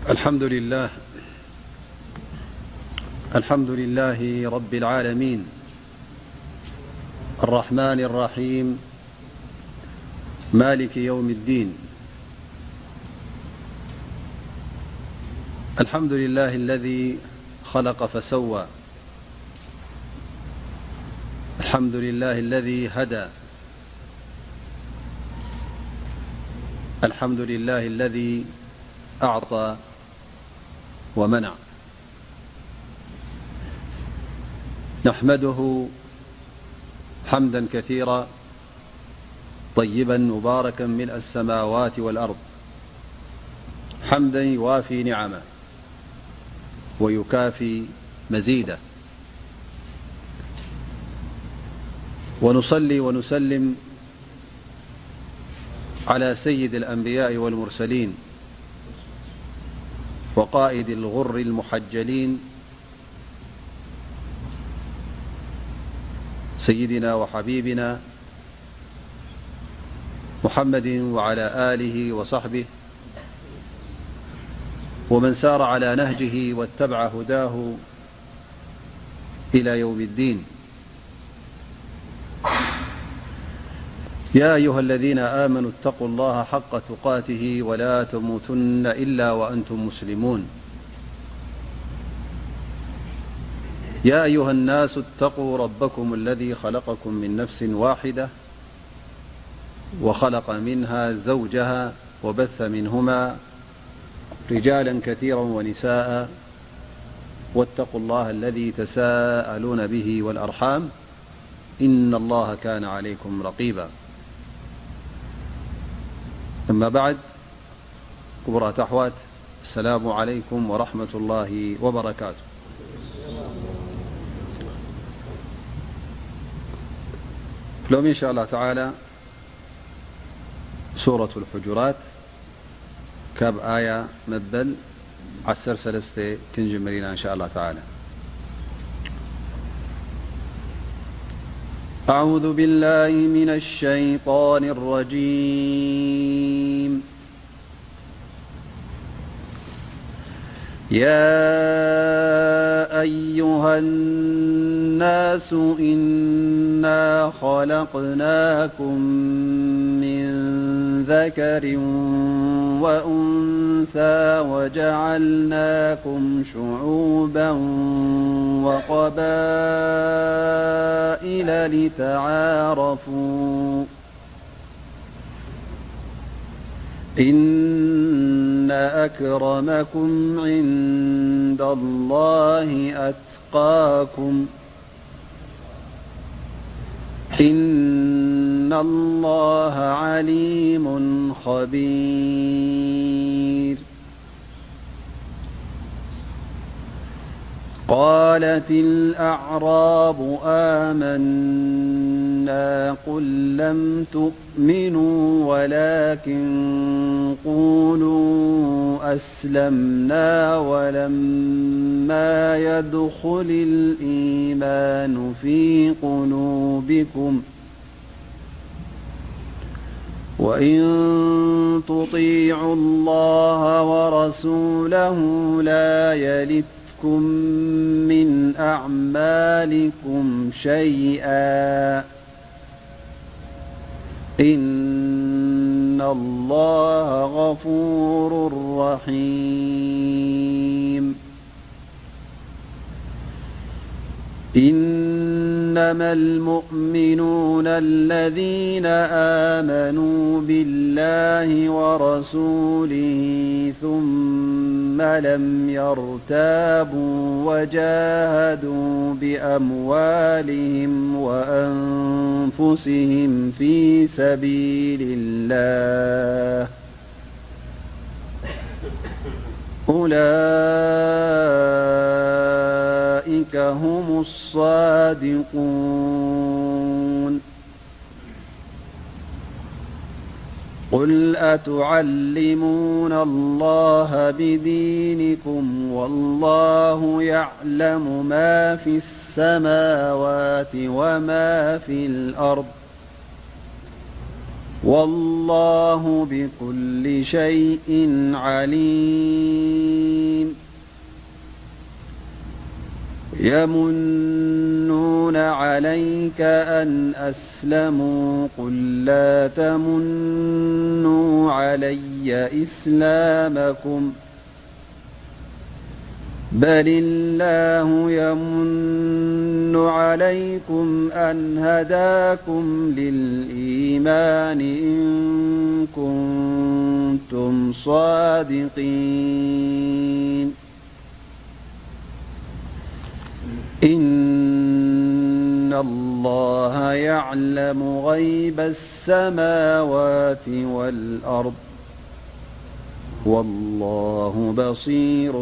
الحمد لله. الحمد لله رب العالمين. الرحمن الرحيم. مالك يوم الدين. الحمد لله الذي خلق فسوى. الحمد لله الذي هدى. الحمد لله الذي أعطى ومنع. نحمده حمدا كثيرا طيبا مباركا ملء السماوات والأرض، حمدا يوافي نعمه ويكافي مزيده، ونصلي ونسلم على سيد الأنبياء والمرسلين وقائد الغر المحجلين سيدنا وحبيبنا محمد وعلى آله وصحبه ومن سار على نهجه واتبع هداه إلى يوم الدين. يا أيها الذين آمنوا اتقوا الله حق تقاته ولا تموتن إلا وأنتم مسلمون. يا أيها الناس اتقوا ربكم الذي خلقكم من نفس واحدة وخلق منها زوجها وبث منهما رجالا كثيرا ونساء واتقوا الله الذي تساءلون به والأرحام إن الله كان عليكم رقيبا. أما بعد، ክቡራት ኣሕዋት፣ السلام عليكم ورحمة الله وبركاته. ሎሚ إن شاء الله تعالى ሱረቱል ሑጁራት ካብ ኣያ መበል ዓሰርተ ሰለስተ ክንጅምር ኢና إن شاء الله تعالى. أعوذ بالله من الشيطان الرجيم. يا أيها الناس إنا خلقناكم من ذكر وأنثى وجعلناكم شعوبا وقبائل لتعارفوا إن أكرمكم عند الله أتقاكم إن الله عليم خبير. قالت الأعراب آمنا قل لم تؤمنوا ولكن قولوا أسلمنا ولما يدخل الإيمان في قلوبكم وإن تطيعوا الله ورسوله لا يلتكم من أعمالكم شيئا إن الله غفور رحيم. إنما المؤمنون الذين آمنوا بالله ورسوله ثم لم يرتابوا وجاهدوا بأموالهم وأنفسهم في سبيل الله أولئك هم الصادقون. قل أتعلمون الله بدينكم والله يعلم ما في السماوات وما في الأرض والله بكل شيء عليم. يمنون عليك أن أسلموا، قل لا تمنوا علي إسلامكم، بل الله يمن عليكم أن هداكم للإيمان إن كنتم صادقين. إن الله يعلم غيب السماوات والأرض، والله بصير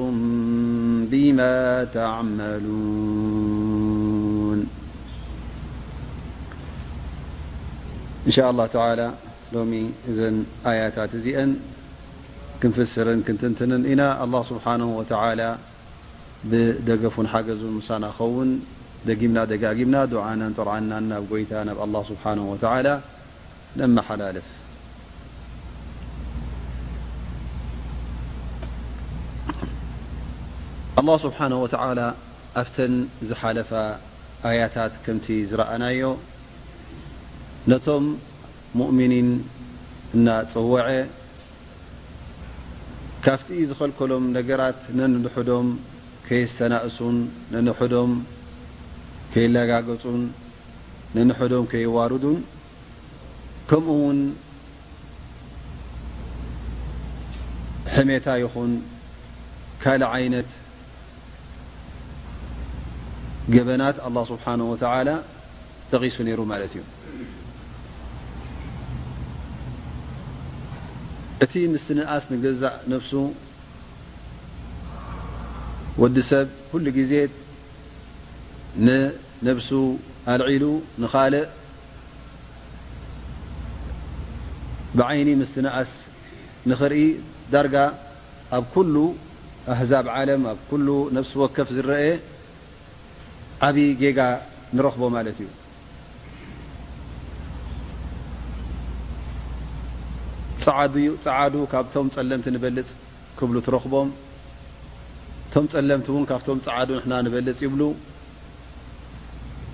بما تعملون. إن شاء الله تعالى ሎሚ እዘን ኣያታት እዚአን ክንፍስርን ክንትንትንን ኢና። ኣላህ ስብሓነሁ ወተዓላ ብደገፉን ሓገዙን ምሳና ኸውን ደጊምና ደጋጊምና ዱዓናን ጥርዓናን ናብ ጎይታ ናብ ኣላህ ስብሓነሁ ወተዓላ ነመሓላልፍ። ኣላህ ስብሓነሁ ወተዓላ ኣብተን ዝሓለፋ ኣያታት ከምቲ ዝረኣናዮ ነቶም ሙእሚኒን እናጸወዐ ካብቲ ዝኸልከሎም ነገራት ነንሕዶም ከየስተናእሱን ነንሕዶም ከየላጋገጹን ነንሕዶም ከየዋርዱን ከምኡ እውን ሕሜታ ይኹን ካልእ ዓይነት ገበናት ኣላህ ስብሓነሁ ወተዓላ ጠቒሱ ነይሩ ማለት እዩ። እቲ ምስትንኣስ ንገዛእ ነፍሱ ወዲ ሰብ ኩሉ ግዜ ንነብሱ ኣልዒሉ ንኻልእ ብዓይኒ ምስትንኣስ ንኽርኢ ዳርጋ ኣብ ኩሉ ኣህዛብ ዓለም ኣብ ኩሉ ነፍሲ ወከፍ ዝረአ ዓብዪ ጌጋ ንረኽቦ ማለት እዩ። ጸዓዱ ጸዓዱ ካብቶም ጸለምቲ ንበልጽ ክብሉ ትረኽቦም። እቶም ጸለምቲ እውን ካብቶም ጸዓዱ ንሕና ንበልጽ ይብሉ።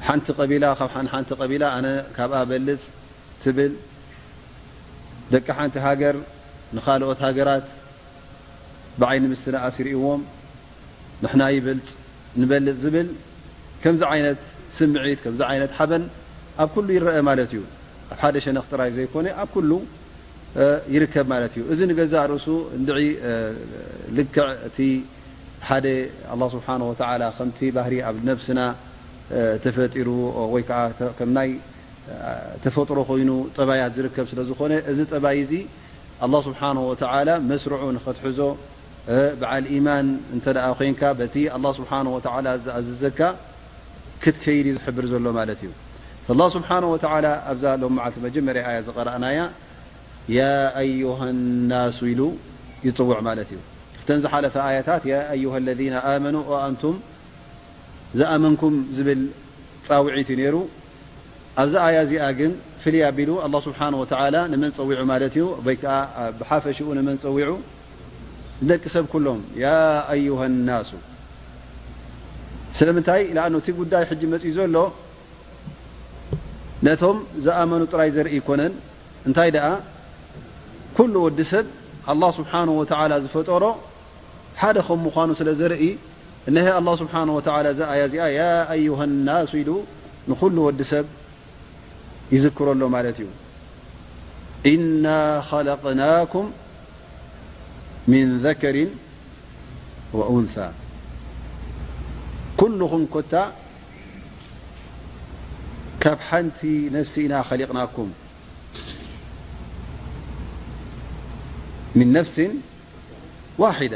ሓንቲ ቀቢላ ካብ ሓን ሓንቲ ቀቢላ ኣነ ካብኣ በልጽ ትብል። ደቂ ሓንቲ ሃገር ንኻልኦት ሃገራት ብዓይኒ ምስትንኣስ ይርእይዎም። ንሕና ይበልጽ ንበልጽ ዝብል ከምዚ ዓይነት ስምዒት ከምዚ ዓይነት ሓበን ኣብ ኩሉ ይረአ ማለት እዩ። ኣብ ሓደ ሸነኽ ጥራይ ዘይኮነ ኣብ ኩሉ ይርከብ ማለት እዩ። እዚ ንገዛእ ርእሱ እንድዒ ልክዕ እቲ ሓደ ኣላህ ስብሓነሁ ወተዓላ ከምቲ ባህሪ ኣብ ነብስና ተፈጢሩ ወይ ከዓ ከም ናይ ተፈጥሮ ኮይኑ ጠባያት ዝርከብ ስለ ዝኾነ እዚ ጠባይ እዚ ኣላህ ስብሓነሁ ወተዓላ መስርዑ ንኸትሕዞ በዓል ኢማን እንተ ደኣ ኮይንካ በቲ ኣላህ ስብሓነሁ ወተዓላ ዝኣዘዘካ ክትከይድ እዩ ዝሕብር ዘሎ ማለት እዩ። ኣላህ ስብሓነሁ ወተዓላ ኣብዛ ሎም መዓልቲ መጀመርያ ኣያ ዝቐረእናያ ያ ኣዩሃ ናሱ ኢሉ ይጽውዕ ማለት እዩ። እተን ዝሓለፈ ኣያታት ያ ኣዩሃ ለዚነ ኣመኑ ኦ ኣንቱም ዝኣመንኩም ዝብል ጻውዒት እዩ ነይሩ። ኣብዛ ኣያ እዚኣ ግን ፍልይ ኣቢሉ ኣላህ ስብሓነሁ ወተዓላ ንመን ጸዊዑ ማለት እዩ ወይ ከዓ ብሓፈሽኡ ንመን ጸዊዑ? ንደቂ ሰብ ኩሎም ያ ኣዩሃ ናሱ። ስለምንታይ ኢላኣኑ እቲ ጉዳይ ሕጂ መፅኡ ዘሎ ነቶም ዝኣመኑ ጥራይ ዘርኢ ኣይኮነን። እንታይ ደኣ ኩሉ ወዲ ሰብ ኣላህ ስብሓነሁ ወተዓላ ዝፈጠሮ ሓደ ከም ምዃኑ ስለ ዘርኢ እነሀ ኣላህ ስብሓነሁ ወተዓላ እዛ ኣያ እዚኣ ያ ኣዩሃ ናሱ ኢሉ ንኹሉ ወዲ ሰብ ይዝክሮ ኣሎ ማለት እዩ። ኢና ኸለቅናኩም ሚን ዘከሪን ወኡንሳ ኩልኹም ኮታ ካብ ሓንቲ ነፍሲ ኢና ኸሊቕናኩም ሚን ነፍሲን ዋሒዳ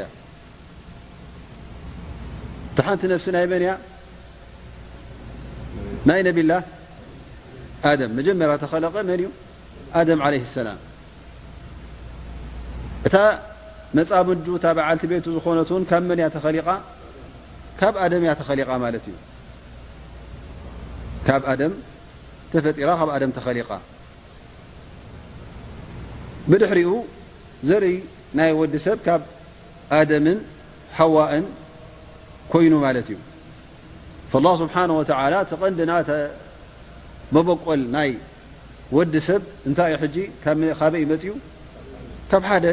እታ ሓንቲ ነፍሲ ናይ መን እያ? ናይ ነቢላህ ኣደም መጀመርያ ተኸለቐ መን እዩ? ኣደም ዓለይሂ ሰላም። እታ መጻምዱ እታ በዓልቲ ቤቱ ዝኾነት እውን ካብ መን እያ ተኸሊቓ? ካብ ኣደም እያ ተኸሊቓ ማለት እዩ። ካብ ኣደም ተፈጢራ ካብ ኣደም ተኸሊቓ። ብድሕሪኡ ዘርኢ ናይ ወዲ ሰብ ካብ ኣደምን ሓዋእን ኮይኑ ማለት እዩ። فالله سبحانه وتعالى እቲ ቀንዲ ናተ መበቆል ናይ ወዲ ሰብ እንታይ እዩ? ሕጂ ካብ መ-፣ ካበይ እዩ መፅዩ? ካብ ሓደ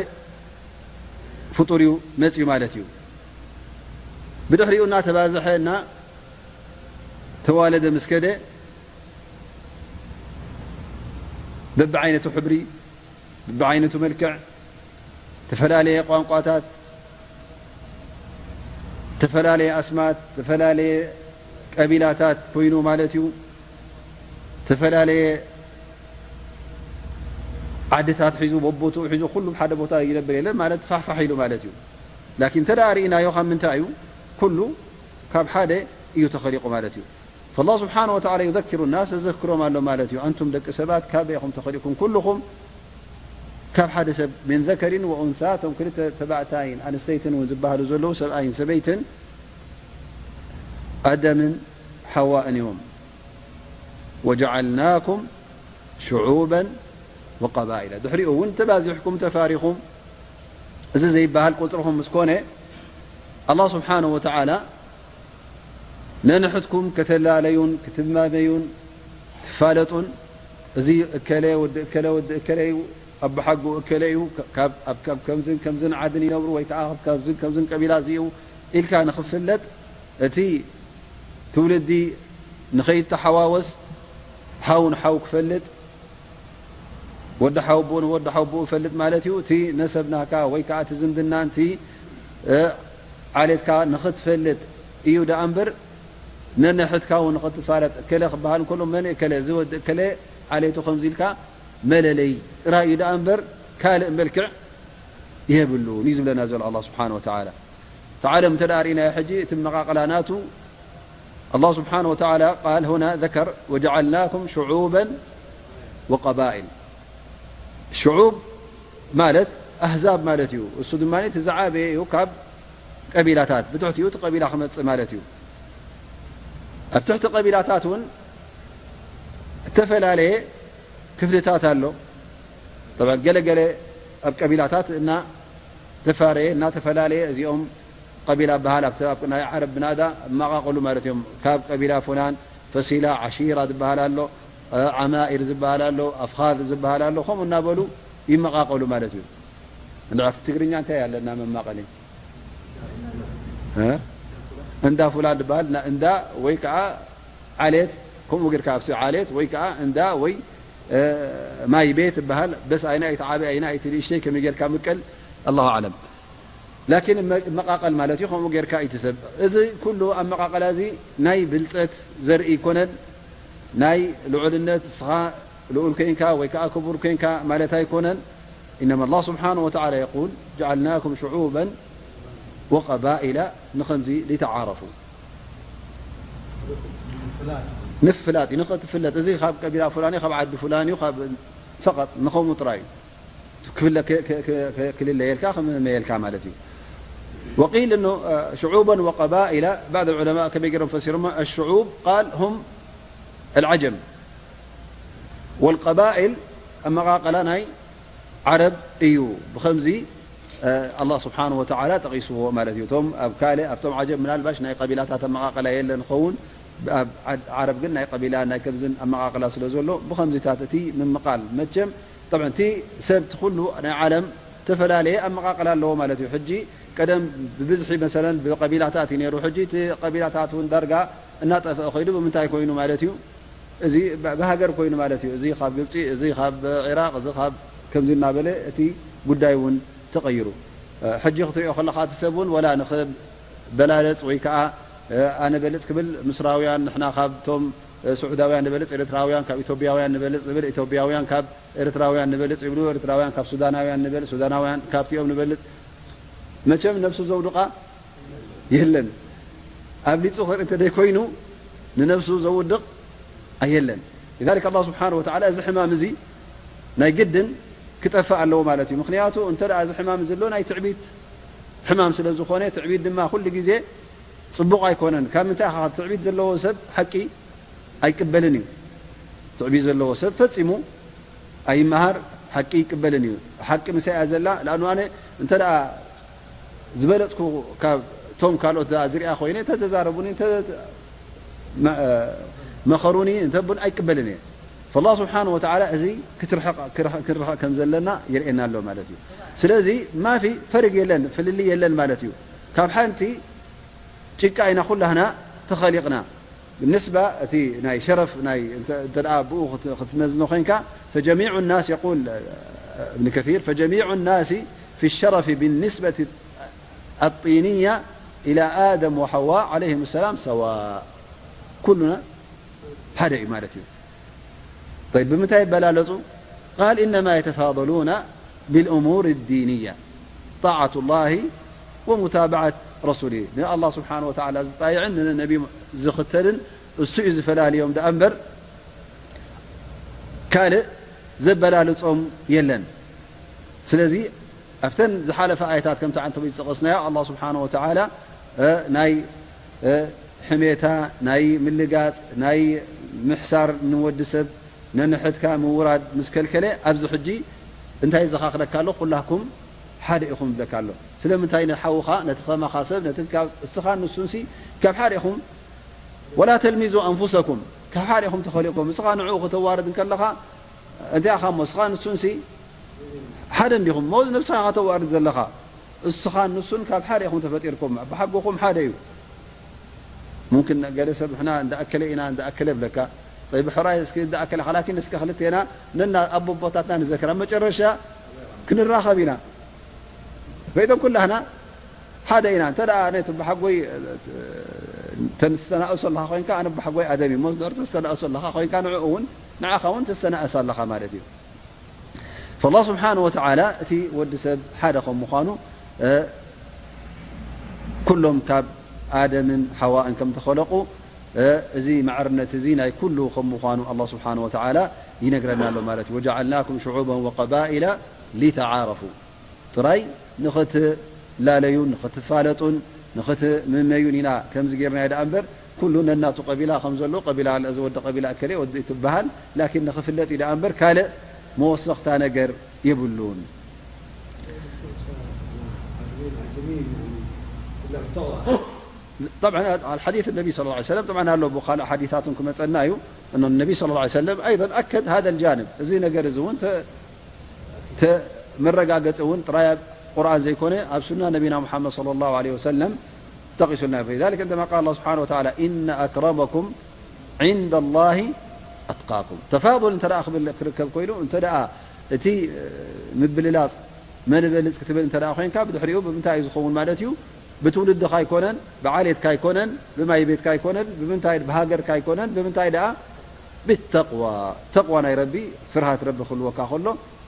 ፍጡር እዩ መፅዩ ማለት እዩ። ብድሕሪኡ እናተባዝሐ እና ተዋለደ ምስ ከደ በብዓይነቱ ሕብሪ፣ በብዓይነቱ መልክዕ፣ ዝተፈላለየ ቋንቋታት፣ ዝተፈላለየ ኣስማት፣ ዝተፈላለየ ቀቢላታት ኮይኑ ማለት እዩ። ዝተፈላለየ ዓድታት ሒዙ፣ በቦትኡ ሒዙ፣ ኩሉ ሓደ ቦታ ይነብር የለን ማለት ፋሕፋሕ ኢሉ ማለት እዩ። ላኪን እንተ ደኣ ርኢናዮ ካብ ምንታይ እዩ? ኩሉ ካብ ሓደ እዩ ተኸሊቑ ማለት እዩ። فالله سبحانه وتعالى يذكر الناس፣ የዘክሮም ኣሎ ማለት እዩ። ኣንቱም ደቂ ሰባት ካበይ ኢኹም ተኸሊቕኩም? ኩልኹም ካብ ሓደ ሰብ፣ من ذكر وأنثى፣ እቶም ክልተ ተባዕታይን ኣንስተይትን እውን ዝበሃሉ ዘለዉ፣ ሰብኣይን ሰበይትን ኣደምን ሓዋእን እዮም። وجعلناكم شعوبا وقبائل، ድሕሪኡ እውን ተባዚሕኩም ተፋሪኹም፣ እዚ ዘይበሃል ቁፅርኹም ምስ ኮነ፣ ኣላህ ስብሓነሁ ወተዓላ ነንሕድኩም ከተላለዩን ክትማመዩን ትፋለጡን፣ እዚ እከለ ወዲ እከለ ወዲ እከለ እዩ፣ ኣቦሓጎኡ እከለ እዩ፣ ካብ፣ ኣብ፣ ካብ ከምዝን ከምዝን ዓድን ይነብሩ ወይ ከዓ ካብ ከምዝን ከምዝን ቀቢላ እዚ እዩ ኢልካ ንኽፍለጥ፣ እቲ ትውልዲ ንኸይተሓዋወስ፣ ሓው ንሓው ክፈልጥ፣ ወዲ ሓወቦኡ ንወዲ ሓወቦኡ ይፈልጥ ማለት እዩ። እቲ ነሰብ ናካ ወይ ከዓ እቲ ዝምድና፣ እቲ፣ እ፣ ዓሌትካ ንኽትፈልጥ እዩ ደኣ እምበር፣ ነንሕድካ እውን ንኽትፋለጥ፣ እከለ ክበሃል እንከሎ፣ መን እከለ፣ እዚ ወዲ እከለ ዓሌቱ ከምዚ ኢልካ መለለይ ጥራይ እዩ ደኣ እምበር፣ ካልእ መልክዕ የብሉን እዩ ዝብለና ዘሎ ኣላህ ስብሓነሁ ወተዓላ። ተዓለም እንተ ደኣ ርኢናዮ ሕጂ፣ እቲ መቓቕላ ናቱ ኣላህ ስብሓነሁ ወተዓላ ቃል ሁና ዘከር፣ "ወጀዓልናኩም ሽዑበን ወቀባኢል።" ሽዑብ ማለት ኣህዛብ ማለት እዩ። እሱ ድማ እቲ ዝዓበየ እዩ፣ ካብ ቀቢላታት፣ ብትሕቲኡ እቲ ቀቢላ ክመጽእ ማለት እዩ። ኣብ ትሕቲ ቀቢላታት እውን እተፈላለየ ክፍልታት ኣሎ። ጠብዓን ገለ ገለ ኣብ ቀቢላታት እና ተፋረየ፣ እናተፈላለየ፣ እዚኦም ቀቢላ በሃል፣ ኣብቲ ኣብ ናይ ዓረብ ብናዳ እመቓቐሉ ማለት እዮም። ካብ ቀቢላ ፉላን፣ ፈሲላ፣ ዓሺራ ዝበሃል ኣሎ፣ እ፣ ዓማኢር ዝበሃል ኣሎ፣ ኣፍኻዝ ዝበሃል ኣሎ፣ ከምኡ እናበሉ ይመቓቐሉ ማለት እዩ። እንድሕር ኣብቲ ትግርኛ እንታይ ኣለና መማቐሊ? እ? እንዳ ፉላን ዝበሃል፣ ና-፣ እንዳ ወይ ከዓ ዓሌት፣ ከምኡ ጌርካ ኣብቲ ዓሌት ወይ ከዓ እንዳ ወይ፣ እ፣ ማይ ቤት ዝበሃል፣ በስ ኣይናይ ትዓበ ኣይናይ ትንእሽተይ ከመይ ጌርካ ምቀል፣ ኣላሁ ኣዕለም። ላኪን መ-፣ መቃቐል ማለት እዩ፣ ከምኡ ጌርካ እዩ ትሰብ። እዚ ኩሉ ኣመቃቐላ እዚ ናይ ብልጸት ዘርኢ ኣይኮነን፣ ናይ ልዑልነት፣ ንስኻ ልኡል ኮይንካ ወይ ከዓ ክቡር ኮይንካ ማለት ኣይኮነን። ኢነማ ኣላህ ስብሓነሁ ወተዓላ የቁል፣ "ጀዓልናኩም ሽዑበን ወቀባኢላ"፣ ንኸምዚ ሊተዓረፉ። ምፍላጥ እዩ፣ ንኽትፍለጥ፣ እዚ ካብ ቀቢላ ፉላን እዩ፣ ካብ ዓዲ ፉላን እዩ፣ ካብ፣ ፈቐጥ ንኸምኡ ጥራይ እዩ። ክፍለ-፣ ክ-፣ ክ-፣ ክ-፣ ክ-፣ ክልለየልካ፣ ክመመየልካ ማለት እዩ። ወቂል እኖ፣ እ፣ ሽዑበን ወቀባኢላ፣ ባዕድ ዑለማ ከመይ ገይሮም ፈሲሮሞ? ኣሽዑብ ቃል ሁም ኣልዓጀም፣ ወልቀባኢል ኣመቃቀላ ናይ ዓረብ እዩ። ብኸምዚ፣ እ፣ ኣላህ ስብሓነሁ ወተዓላ ጠቒስዎ ማለት እዩ። እቶም ኣብ ካልእ፣ ኣብቶም ዓጀም ምናልባሽ ናይ ቀቢላታት ኣመቃቀላ የለን ኸውን፣ ኣብ ዓድ-፣ ዓረብ ግን ናይ ቀቢላ ናይ ከምዝን ኣመቃቀላ ስለ ዘሎ፣ ብኸምዚታት እቲ ምምቃል መቸም፣ ጠብዓን እቲ ሰብ እቲ ኩሉ ናይ ዓለም ዝተፈላለየ ኣመቃቀላ ኣለዎ ማለት እዩ። ሕጂ ቀደም ብብዝሒ መሰለን ብቀቢላታት እዩ ነይሩ። ሕጂ እቲ ቀቢላታት እውን ዳርጋ እናጠፍአ ኸይዱ። ብምንታይ ኮይኑ ማለት እዩ? እዚ ብ-፣ ብሃገር ኮይኑ ማለት እዩ። እዚ ካብ ግብፂ፣ እዚ ካብ ዒራቕ፣ እዚ ካብ ከምዚ እናበለ እቲ ጉዳይ እውን ተቐይሩ። እ፣ ሕጂ ክትሪኦ ከለኻ እቲ ሰብ እውን ወላ ንኽበላለፅ ወይ ከዓ፣ እ፣ ኣነ በልፅ ክብል ምስራውያን፣ ንሕና ካብቶም፣ እ፣ ስዑዳውያን ንበልፅ፣ ኤርትራውያን ካብ ኢትዮጵያውያን ንበልፅ ዝብል፣ ኢትዮጵያውያን ካብ ኤርትራውያን ንበልፅ ይብሉ፣ ኤርትራውያን ካብ ሱዳናውያን ንበልፅ፣ ሱዳናውያን ካብቲኦም ንበልፅ። መቸም ነብሱ ዘውድቓ የለን። ኣብሊፁ ክርኢ እንተ ደይኮይኑ ንነብሱ ዘውድቕ ኣየለን። لذلك ኣላህ ስብሓነሁ ወተዓላ እዚ ሕማም እዚ ናይ ግድን ክጠፍእ ኣለዎ ማለት እዩ። ምኽንያቱ እንተ ደኣ እዚ ሕማም ዘሎ ናይ ትዕቢት ሕማም ስለ ዝኾነ፣ ትዕቢት ድማ ኩሉ ግዜ ጽቡቕ ኣይኮነን። ካብ ምንታይ ኢኻ? ካብ ትዕቢት ዘለዎ ሰብ ሓቂ ኣይቅበልን እዩ። ትዕቢት ዘለዎ ሰብ ፈጺሙ ኣይመሃር፣ ሓቂ ይቅበልን እዩ። ሓቂ ምሳይ እያ ዘላ። ለኣኑ ኣነ እንተ ደኣ ዝበለጽኩ ካብ ቶም ካልኦት ደኣ ዝሪኣ ኮይነ፣ እንተ ተዛረቡኒ፣ እንተ መ-፣ መኸሩኒ፣ እንተ ቡን ኣይቅበልን እየ። ፈላህ ስብሓን ወተዓላ እዚ ክትርሕቕ፣ ክርሕ-፣ ክንርሕቕ ከም ዘለና የርእየና ኣሎ ማለት እዩ። ስለዚ ማፊ ፈርግ የለን፣ ፍልልይ የለን ማለት እዩ። ካብ ሓንቲ ጭቃ ኢና ኩላህና ተኸሊቕና። ብንስባ እቲ ናይ ሸረፍ ናይ እንተ-፣ እንተ ደኣ ብኡ ክት-፣ ክትመዝኖ ኮይንካ፣ ፈጀሚዑ ናስ የቁል እብን ከሲር፣ ፈጀሚዑ ናሲ ፊ ሸረፊ ብንስበት ኣጢንያ ኢላ ኣደም ወሐዋ ዓለይሂም ሰላም ሰዋ። ኩሉና ሓደ እዩ ማለት እዩ። طيب፣ ብምንታይ ይበላለጹ؟ قال إنما يتفاضلون بالأمور الدينية، طاعة الله ومتابعة رسوله። ንኣላህ ስብሓነ ወተዓላ ዝጣይዕን ንነቢ ዝኽተልን እሱ እዩ ዝፈላልዮም ደኣ እምበር ካልእ ዘበላልጾም የለን። ስለዚ ኣብተን ዝሓለፈ ኣየታት ከምቲ ዓንተቦይ ዝጠቐስናዮ ኣላህ ስብሓነ ወተዓላ፣ እ፣ ናይ፣ እ፣ ሕሜታ፣ ናይ ምልጋጽ፣ ናይ ምሕሳር ንወዲ ሰብ ነንሕድካ ምውራድ ምስ ከልከለ፣ ኣብዚ ሕጂ እንታይ ዘኻኽለካ ኣሎ? ኩላኩም ሓደ ኢኹም ይብለካ ኣሎ። ስለምንታይ ንሓውኻ፣ ነቲ ከማኻ ሰብ፣ ነቲ ካብ እስኻን ንሱንሲ ካብ ሓደ ኢኹም፣ ወላ ተልሚዙ ኣንፉሰኩም፣ ካብ ሓደ ኢኹም ተኸሊቕኩም። እስኻ ንዕኡ ከተዋርድ እንከለኻ እንታይ ኢኻ እሞ፣ እስኻ ንሱንሲ ሓደ እንዲኹም እሞ፣ ነብስኻ ከተዋርድ ዘለኻ። እስኻን ንሱን ካብ ሓደ ኢኹም ተፈጢርኩም፣ ኣባሓጎኹም ሓደ እዩ። ሙምክን ገለ ሰብ ንሕና እንዳኣከለ ኢና፣ እንዳኣከለ ይብለካ። ጠይብ፣ ሕራይ እስኪ እንዳኣከለ፣ ላኪን እስከ ክልቴና ነና ኣቦቦታትና ንዘክር፣ ኣብ መጨረሻ ክንራኸብ ኢና። ፈይቶም ኩላህና ሓደ ኢና። እንተ ደኣ ኣነ እቲ ብሓጎይ ተስተናእሶ ኣለኻ ኮይንካ፣ ኣነ ብሓጎይ ኣደም እዩ። እሞ ድሕሪ ተስተናእሶ ኣለኻ ኮይንካ፣ ንዕኡ እውን፣ ንዓኻ እውን ተስተናእስ ኣለኻ ማለት እዩ። ፈላህ ስብሓን ወተዓላ እቲ ወዲ ሰብ ሓደ ከም ምዃኑ፣ እ፣ ኩሎም ካብ ኣደምን ሓዋእን ከም ተኸለቑ፣ እ፣ እዚ ማዕርነት እዚ ናይ ኩሉ ከም ምዃኑ ኣላህ ስብሓን ወተዓላ ይነግረና ኣሎ ማለት እዩ። ወጀዓልናኩም ሽዑበን ወቀባኢላ ሊተዓረፉ። ጥራይ ንኽትላለዩን ንኽትፋለጡን ንኽትምመዩን ኢና ከምዚ ጌርናዮ ደኣ እምበር፣ ኩሉ ነናቱ ቀቢላ ከም ዘሎ፣ ቀቢላ እዚ ወዲ ቀቢላ እከለ ወዲ ትበሃል፣ ላኪን ንኽፍለጥ እዩ ደኣ እምበር፣ ካልእ መወሰኽታ ነገር የብሉን። طبعا الحديث النبي صلى الله عليه وسلم طبعا ኣሎ፣ ብኻልእ ሓዲታት እውን ክመጸና እዩ። እነ ነቢ صلى الله عليه وسلم أيضا أكد هذا الجانب، እዚ ነገር እዚ እውን ተ-፣ ተ-፣ መረጋገጺ እውን ጥራይ ኣብ ቁርኣን ዘይኮነ፣ ኣብ ሱና ነቢና ሙሓመድ صلى الله عليه وسلم ጠቒሱልና እዩ። فلذلك عندما قال الله سبحانه وتعالى إن أكرمكم عند الله أتقاكم، ተፋضል እንተ ደኣ ክብል ክርከብ ኮይኑ፣ እንተ ደኣ እቲ፣ እ፣ ምብልላጽ መን ይበልጽ ክትብል እንተ ደኣ ኮይንካ፣ ብድሕሪኡ ብምንታይ እዩ ዝኸውን ማለት እዩ? ብትውልድኻ ኣይኮነን፣ ብዓሌትካ ኣይኮነን፣ ብማይ ቤትካ ኣይኮነን፣ ብምንታይ፣ ብሃገርካ ኣይኮነን፣ ብምንታይ ደኣ? ብተቕዋ፣ ተቕዋ ናይ ረቢ፣ ፍርሃት ረቢ ክህልወካ ከሎ፣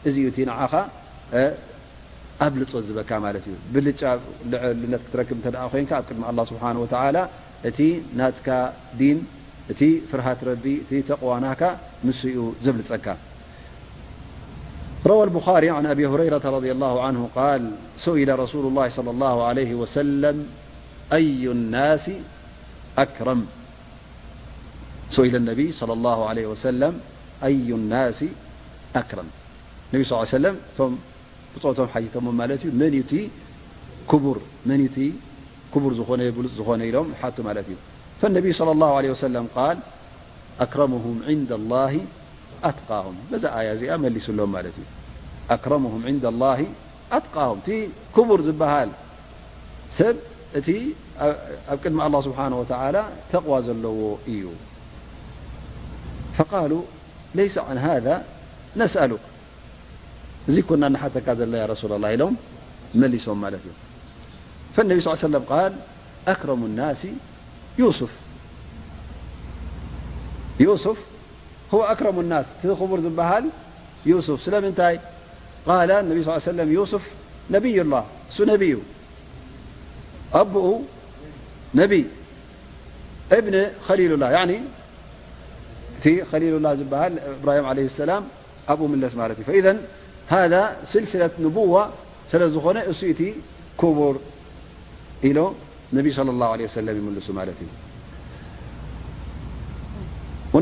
እዚ እዩ እቲ ንዓኻ፣ እ፣ ኣብልጾ ዝህበካ ማለት እዩ። ብልጫ ልዕልነት ክትረክብ እንተ ደኣ ኮይንካ ኣብ ቅድሚ ኣላህ ስብሓነሁ ወተዓላ፣ እቲ ናትካ ዲን፣ እቲ ፍርሃት ረቢ፣ እቲ ተቕዋ ናካ ንሱ እዩ ዘብልጸካ። روى البخاري عن أبي هريرة رضي الله عنه قال: سئل رسول الله صلى الله عليه وسلم: أي الناس أكرم؟ سئل النبي صلى الله عليه وسلم: أي الناس أكرم؟ ነቢ ስ ሰለም እቶም ብጾቶም ሓቲቶሞ ማለት እዩ፣ መን እዩ እቲ ክቡር፣ መን እዩ እቲ ክቡር ዝኾነ፣ ብሉጽ ዝኾነ ኢሎም ሓቱ ማለት እዩ። فالنبي صلى الله عليه وسلم قال: أكرمهم عند الله أتقاهم። በዛ ኣያ እዚኣ መሊሱሎም ማለት እዩ። أكرمهم عند الله أتقاهم። እቲ ክቡር ዝበሃል ሰብ እቲ ኣብ ቅድሚ ኣላህ ስብሓነሁ ወተዓላ ተቕዋ ዘለዎ እዩ። فقالوا: ليس عن هذا نسألك። እዚ እኮ እና ንሓተካ ዘለና ያ ረሱላላህ ኢሎም መሊሶም ማለት እዩ። فالنبي صلى الله عليه وسلم قال: أكرم الناس يوسف. يوسف هو أكرم الناس، እቲ ክቡር ዝበሃል ዩሱፍ። ስለምንታይ؟ قال النبي صلى الله عليه وسلم: يوسف نبي الله، እሱ ነቢ እዩ። ኣቦኡ ነቢ፣ ابن خليل الله، يعني እቲ خليل الله ዝበሃል إبراهيم عليه السلام ኣብኡ ምለስ ማለት እዩ። فإذا هذا سلسلة نبوة ስለ ዝኾነ እሱ እቲ ክቡር ኢሎ ነቢ صلى الله عليه وسلم ይምልሱ ማለት እዩ።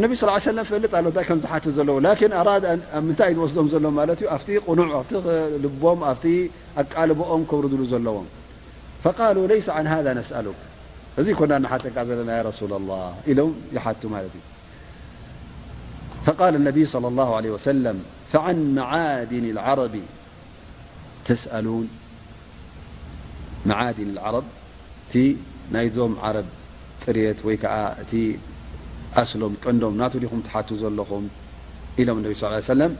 ነቢ ስ ሰለም ፈልጥ ኣሎ እንታይ ከም ዝሓቱ ዘለዎ ላኪን ኣራድ ኣብ ምንታይ ዝወስዶም ዘሎ ማለት እዩ ኣብቲ ቁኑዕ ኣብቲ ልቦም ኣብቲ ኣቃልቦኦም ከውርድሉ ዘለዎም ፈቃሉ ለይሰ ዓን ሃذا ነስኣሉክ እዚ ኮና ንሓተካ ዘለና ያ ረሱላ ላ ኢሎም ይሓቱ ማለት እዩ فقال النبي صلى الله عليه وسلم فعن معادن العرب تسألون معادن العرب እቲ ናይዞም ዓረብ ፅርየት ወይ ከዓ እቲ ኣስሎም ቀንዶም ናቱ ዲኹም ትሓቱ ዘለኹም ኢሎም ነቢ ስ ሰለም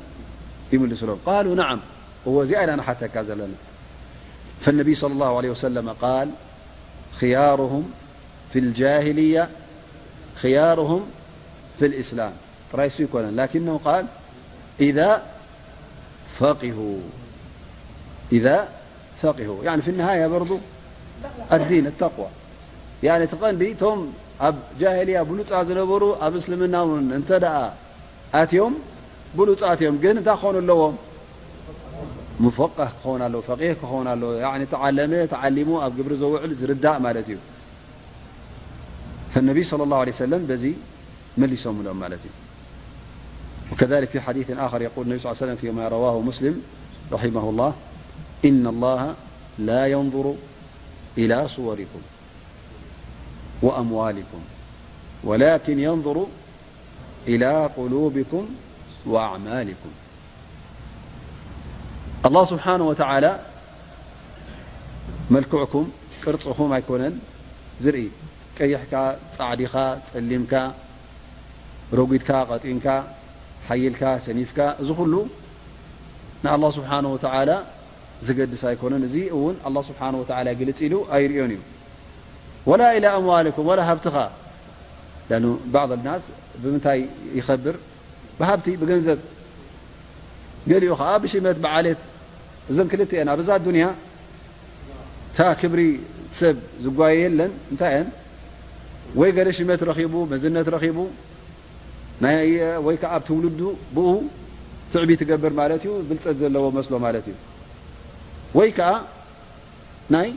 ይምልስሎም ቃሉ ነዓም እዎ እዚኣ ኢና ንሓተካ ዘለና فالنبي صلى الله عليه وسلم قال خيارهم في الجاهلية خيارهم في الإسلام ጥራይ እሱ ይኮነን ላኪነሁ ቃል إذا فقهوا إذا فقهوا يعني في النهاية برضو الدين التقوى يعني እቲ ቀንዲ እቶም ኣብ ጃሂልያ ብሉፃ ዝነበሩ ኣብ እስልምና እውን እንተ ደኣ ኣትዮም ብሉፃት እዮም ግን እንታይ ክኾኑ ኣለዎም ሙፈቃህ ክኸውን ኣለዎ ፈቂህ ክኸውን ኣለዎ ተዓለመ ተዓሊሙ ኣብ ግብሪ ዘውዕል ዝርዳእ ማለት እዩ فالنبي صلى الله عليه وسلم በዚ መሊሶምሎም ማለት እዩ وكذلك في حديث آخر يقول النبي صلى الله عليه وسلم فيما رواه مسلم رحمه الله إن الله لا ينظر إلى صوركم وأموالكم ولكن ينظر إلى قلوبكم وأعمالكم الله سبحانه وتعالى መልክዕኩም ቅርፅኹም ኣይኮነን ዝርኢ ቀይሕካ ፃዕዲኻ ፀሊምካ ረጒድካ ቀጢንካ ሓይልካ ሰኒፍካ እዚ ኩሉ ንኣላህ ስብሓን ወተዓላ ዝገድስ ኣይኮነን። እዚ እውን ኣላህ ስብሓን ወተዓላ ግልፅ ኢሉ ኣይርእዮን እዩ። ወላ ኢላ ኣምዋልኩም ወላ ሃብትኻ ላኑ ባዕض ናስ ብምንታይ ይኸብር ብሃብቲ ብገንዘብ ገሊኡ ከዓ ብሽመት ብዓሌት እዘን ክልተ እየን ኣብዛ ዱንያ እታ ክብሪ ሰብ ዝጓየ የለን እንታይ እየን ወይ ገለ ሽመት ረኺቡ መዝነት ረኺቡ ናይ ወይ ከዓ ኣብ ትውልዱ ብኡ ትዕቢት ይገብር ማለት እዩ ብልፀት ዘለዎ መስሎ ማለት እዩ ወይ ከዓ ናይ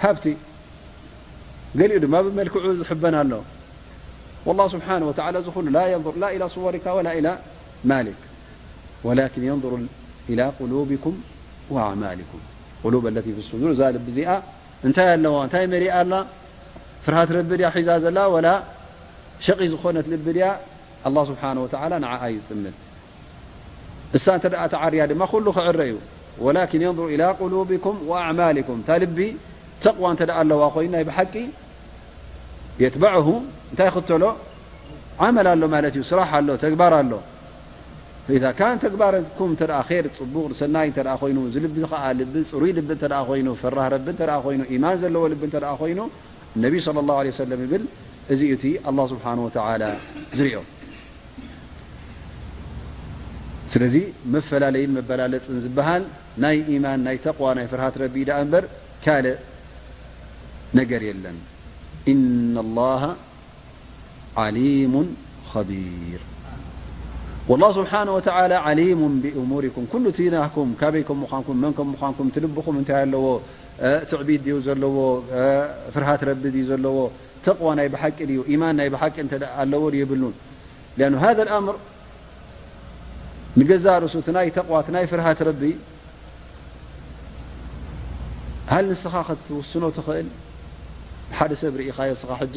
ሃብቲ ገሊኡ ድማ ብመልክዑ ዝሕበን ኣሎ والله سبحانه وتعالى እዚ ኩሉ لا ينظر لا إلى صورك ولا إلى مالك ولكن ينظر إلى قلوبكم وأعمالكم قلوب التي في الصدور እዛ ልቢ እዚኣ እንታይ ኣለዋ እንታይ መሊኣ ኣላ ፍርሃት ረቢ ድያ ሒዛ ዘላ ወላ ሸቒ ዝኾነት ልቢ ድያ ኣላህ ስብሓን ወተዓላ ንዓኣ እዩ ዝጥምት እሳ እንተ ደኣ ተዓርያ ድማ ኩሉ ክዕረ እዩ ወላኪን የንظሩ ኢላ ቁሉብኩም ወኣዕማልኩም እታ ልቢ ተቕዋ እንተ ደኣ ኣለዋ ኮይኑ ናይ ብሓቂ የትበዕሁ እንታይ ይኽተሎ ዓመል ኣሎ ማለት እዩ ስራሕ ኣሎ ተግባር ኣሎ فإذا كان ተግባርኩም እንተ ደኣ ኸይር ፅቡቕ ሰናይ እንተ ደኣ ኮይኑ እዚ ልቢ ኸዓ ልቢ ፅሩይ ልቢ እንተ ደኣ ኮይኑ ፈራህ ረቢ እንተ ደኣ ኮይኑ ኢማን ዘለዎ ልቢ እንተ ደኣ ኮይኑ ነቢ صلى الله عليه وسلم ይብል እዚ እዩ እቲ ኣላህ ስብሓን ወተዓላ ዝሪኦ ስለዚ መፈላለይን መበላለፅን ዝበሃል ናይ ኢማን ናይ ተቕዋ ናይ ፍርሃት ረቢ ደኣ እምበር ካልእ ነገር የለን إن الله عليم خبير والله سبحانه وتعالى عليم بأموركم ኩሉ እቲ ናኩም ካበይ ከም ምዃንኩም መን ከም ምዃንኩም እቲ ልብኹም እንታይ ኣለዎ ትዕቢት ድዩ ዘለዎ ፍርሃት ረቢ ድዩ ዘለዎ ተቕዋ ናይ ብሓቂ ድዩ ኢማን ናይ ብሓቂ እንተ ኣለዎ ድዩ የብሉን لأن هذا الأمر ንገዛእ ርእሱ እቲ ናይ ተቕዋ እቲ ናይ ፍርሃት ረቢ ሃል ንስኻ ክትውስኖ ትኽእል ሓደ ሰብ ርኢኻዮ እስኻ ሕጂ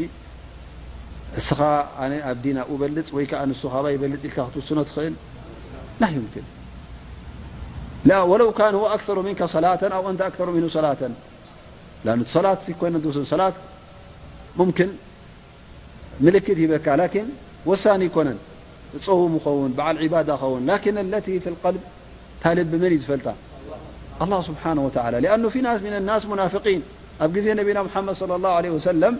እስኻ ኣነ ኣብ ዲን ኣብኡ በልፅ ወይ ከዓ ንሱ ካባይ ይበልፅ ኢልካ ክትውስኖ ትኽእል لا يمكن لا ولو كان هو أكثر منك صلاة أو أنت أكثر منه صلاة لأن صلاة ሲኮነ ትውስን صلاة ممكن ምልክት ሂበካ ላኪን ወሳኒ ይኮነን ጸውም ኸውን በዓል ዒባዳ ኸውን ላኪን ለቲ ፊ ልቀልብ እታ ልቢ መን እዩ ዝፈልጣ ኣላህ ስብሓን ወተዓላ ሊኣኑ ፊ ናስ ሚን ናስ ሙናፍቂን ኣብ ግዜ ነቢና ሙሓመድ صለ ላሁ ለ ወሰለም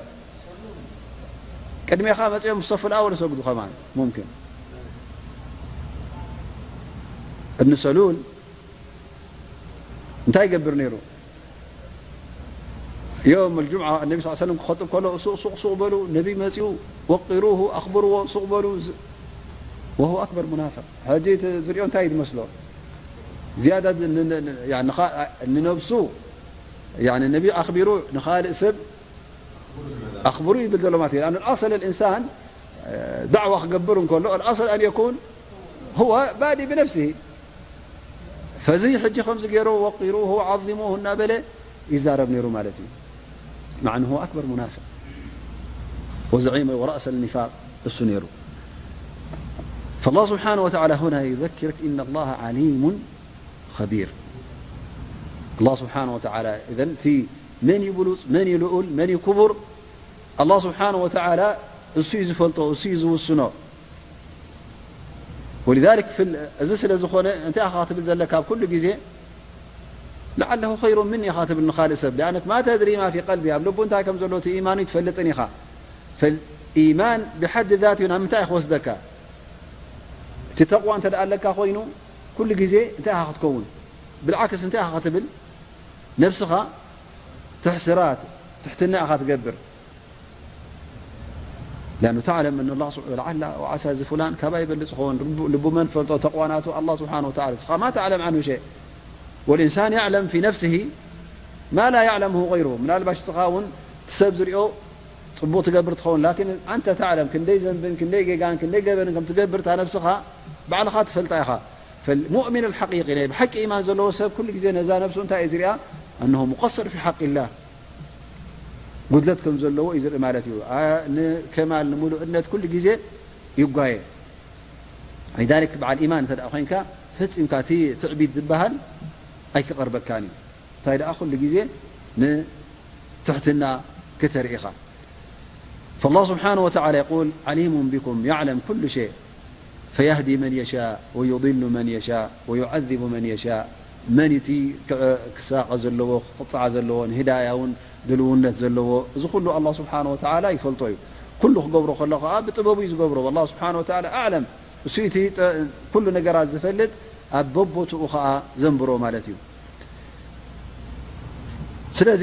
ቅድሜኻ መፅኦም ሰፉ ልኣወል ሰግዱ ከማን ሙምኪን እብን ሰሉል እንታይ ይገብር ነይሩ يوم الجمعة النبي صلى الله عليه وسلم ክኸጥብ ከሎ ሱቕ ሱቕ ሱቕ በሉ ነቢ መፂኡ وقروه ኣኽብርዎ ሱቕ በሉ وهو أكبر منافق ሕጂ ዝሪኦ እንታይ ዝመስሎ ዝያዳ ንነብሱ ነቢ ኣኽቢሩ ንኻልእ ሰብ ኣኽብሩ ይብል ዘሎ ማለት እዩ الأصل الإنسان ዳዕዋ ክገብር እንከሎ الأصل أن يكون هو بادئ بنفسه። ፈዚ ሕጂ ከምዚ ገይሩ ወቂሩ هو عظموه እናበለ ይዛረብ ነይሩ ማለት እዩ። مع أنه هو أكبر منافق وزعيم ورأس النفاق እሱ ነይሩ። فالله سبحانه وتعالى هنا يذكرك إن الله عليم خبير. الله سبحانه وتعالى إذن እቲ መን እዩ ብሉጽ፣ መን እዩ ልኡል፣ መን እዩ ክቡር፣ الله سبحانه وتعالى እሱ እዩ ዝፈልጦ፣ እሱ እዩ ዝውስኖ። ولذلك في ال-، እዚ ስለ ዝኾነ እንታይ ኢኻ ክትብል ዘለካ ኣብ ኩሉ ግዜ لعله خير مني ኢኻ ትብል ንኻልእ ሰብ። لأنك ما تدري ما في قلبه، ኣብ ልቡ እንታይ ከም ዘሎ እቲ ኢማኑ ኣይትፈልጥን ኢኻ። فالإيمان بحد ذاته ናብ ምንታይ እዩ ክወስደካ? እቲ ተቕዋ እንተ ደኣ ኣለካ ኮይኑ ኩሉ ግዜ እንታይ ኢኻ ክትከውን? ብልዓክስ እንታይ ኢኻ ክትብል? ነብስኻ ትሕስራ፣ ትሕትና ኢኻ ትገብር። لأنه تعلم أن الله سبحانه لعل وعسى እዚ فلان ካባይ ይበልጽ ይኸውን። ልቡ መን ፈልጦ ተቕዋ ናቱ الله سبحانه وتعالى። ንስኻ ما تعلم عنه شيء. والإنسان يعلم في نفسه ما لا يعلمه غيره. ምናልባሽ ንስኻ እውን እቲ ሰብ ዝሪኦ ጽቡቕ ትገብር ትኸውን። لكن أنت تعلم ክንደይ ዘንብን ክንደይ ጌጋን ክንደይ ገበንን ከም ትገብር እታ ነብስኻ ባዕልኻ ትፈልጣ ኢኻ። فالمؤمن الحقيقي ናይ ብሓቂ ኢማን ዘለዎ ሰብ ኩሉ ግዜ ነዛ ነብሱ እንታይ እዩ ዝሪኣ؟ أنه مقصر في حق الله ጉድለት ከም ዘለዎ እዩ ዝርኢ ማለት እዩ። ኣ-፣ ንከማል ንምሉእነት ኩሉ ግዜ ይጓየ። لذلك በዓል ኢማን እንተ ደኣ ኮይንካ ፈጺምካ እቲ ትዕቢድ ዝበሃል ኣይክቐርበካን እዩ። እንታይ ደኣ ኩሉ ግዜ ንትሕትና ክተርኢ ኢኻ። فالله سبحانه وتعالى يقول عليم بكم يعلم كل شيء فيهدي من يشاء ويضل من يشاء ويعذب من يشاء መን እቲ ክሳቐ ዘለዎ ክቕፅዓ ዘለዎ ንህዳያ እውን ድልውነት ዘለዎ እዚ ኩሉ الله سبحانه وتعالى ይፈልጦ እዩ። ኩሉ ክገብሮ ከሎ ከዓ ብጥበቡ እዩ ዝገብሮ። والله سبحانه وتعالى أعلم እሱ እቲ ኩሉ ነገራት ዝፈልጥ ኣብ በቦትኡ ከዓ ዘንብሮ ማለት እዩ። ስለዚ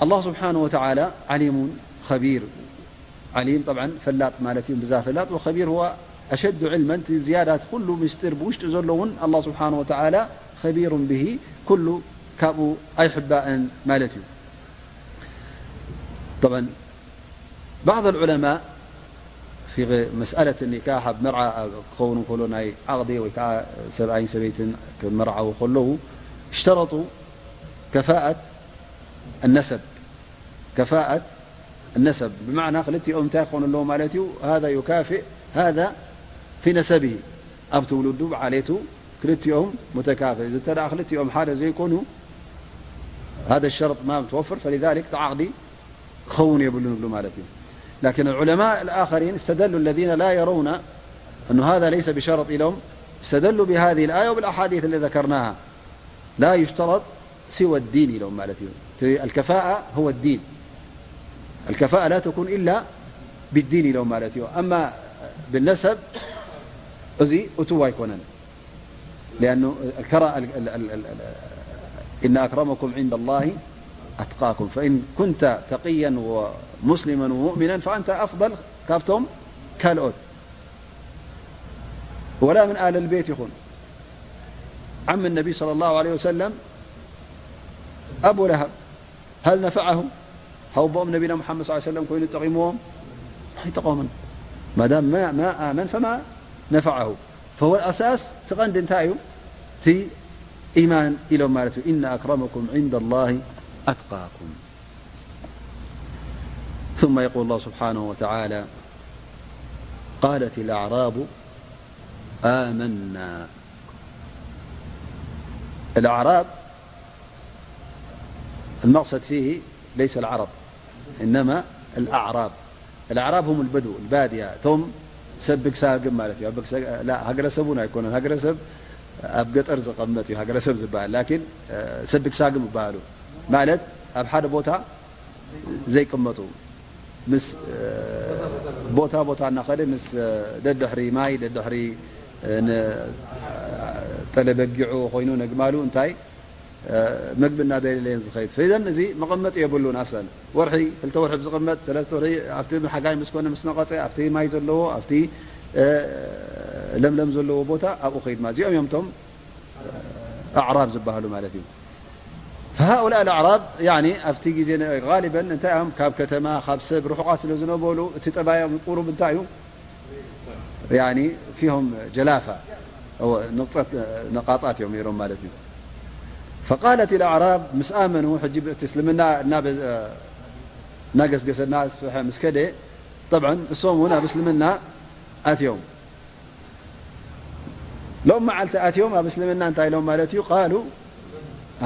الله سبحانه وتعالى عليم خبير عليم طبعا ፈላጥ ማለት እዩ ብዛ ፈላጥ وخبير هو أشد علما እቲ ዝያዳ እቲ ኩሉ ምስጢር ብውሽጢ ዘሎ እውን الله سبحانه وتعالى خبير به ኩሉ ካብኡ ኣይሕባእን ማለት እዩ። طبعا بعض العلماء في مسألة النكاح ኣብ መርዓ ክኸውን ከሎ ናይ ዓቕዲ ወይ ከዓ ሰብኣይን ሰበይትን ክመርዓው ከለዉ اشترطوا كفاءة النسب كفاءة النسب بمعنى ክልቲኦም እንታይ ክኾኑ ኣለዎ ማለት እዩ هذا يكافئ هذا في نسبه ኣብ ትውልዱ ብዓሌቱ ክልቲኦም متكافئ እዚ እንተ ክልቲኦም ሓደ ዘይኮኑ هذا الشرط ما متوفر فلذلك እቲ ዓቕዲ ክኸውን የብሉን ይብሉ ማለት እዩ. لكن العلماء الآخرين استدلوا الذين لا يرون أن هذا ليس بشرط ኢሎም استدلوا بهذه الآية وبالأحاديث التي ذكرناها لا يشترط سوى الدين ኢሎም ማለት እዩ። الكفاءة هو الدين الكفاءة لا تكون إلا بالدين ኢሎም ማለት እዩ። أما بالنسب እዚ እትው ኣይኮነን። لأنه الكرا- ال- ال- ال- ال- ال- إن أكرمكم عند الله أتقاكم فإن كنت تقيا ومسلما ومؤمنا فأنت أفضل ካብቶም ካልኦት ولا من آل البيت ይኹን عم النبي صلى الله عليه وسلم أبو لهب هل نفعه؟ هل بؤم نبينا محمد صلى الله عليه وسلم ኮይኑ ጠቒምዎም? ኣይጠቐሙን። ما دام ما ما آمن فما نفعه. فهو الأساس እቲ ቀንዲ እንታይ እዩ? እቲ ኢማን ኢሎም ማለት እዩ። إن أكرمكم عند الله أتقاكم. ثم يقول الله سبحانه وتعالى قالت الأعراب آمنا. الأعراب المقصد فيه ليس العرب إنما الأعراب. الأعراب هم البدو البادية እቶም ሰብ ብግሳግም ማለት እዩ። ኣብ ብግሰ- ላ- ሃገረሰብ እውን ኣይኮነን። ሃገረሰብ ኣብ ገጠር ዝቐመጥ እዩ ሃገረሰብ ዝበሃል። ላኪን ሰብ ብግሳግም ይበሃሉ ማለት ኣብ ሓደ ቦታ ዘይቅመጡ ምስ ቦታ ቦታ እናኸደ ምስ ደድሕሪ ማይ ደድሕሪ ጠለበጊዑ ኮይኑ ነግማሉ እንታይ መግቢ እናደለየን ዝኸይድ ፈይዘን እዚ መቐመጥ የብሉን ኣሰን ወርሒ ክልተ ወርሒ ዝቕመጥ ሰለስተ ወርሒ ኣብቲ ሓጋይ ምስ ኮነ ምስ ነቐፀ ኣብቲ ማይ ዘለዎ ኣብቲ ለምለም ዘለዎ ቦታ ኣብኡ ከይድማ እዚኦም እዮም ቶም ኣዕራብ ዝበሃሉ ማለት እዩ። فهؤلاء الأعراب يعني ኣብቲ ግዜ غالبا እንታይ እዮም ካብ ከተማ ካብ ሰብ ርሑቓት ስለ ዝነበሩ እቲ ጠባዮም ቁሩብ እንታይ እዩ يعني فيهم جلافة، ንቕጸት ነቓጻት እዮም ነይሮም ማለት እዩ። فقالت الأعراب، ምስ ኣመኑ ሕጂ እቲ እስልምና እናበ-፣ እናገስገሰ እናስፍሐ ምስ ከደ፣ طبعا እሶም እውን ኣብ እስልምና ኣትዮም። ሎም መዓልቲ ኣትዮም ኣብ እስልምና እንታይ ኢሎም ማለት እዩ? قالوا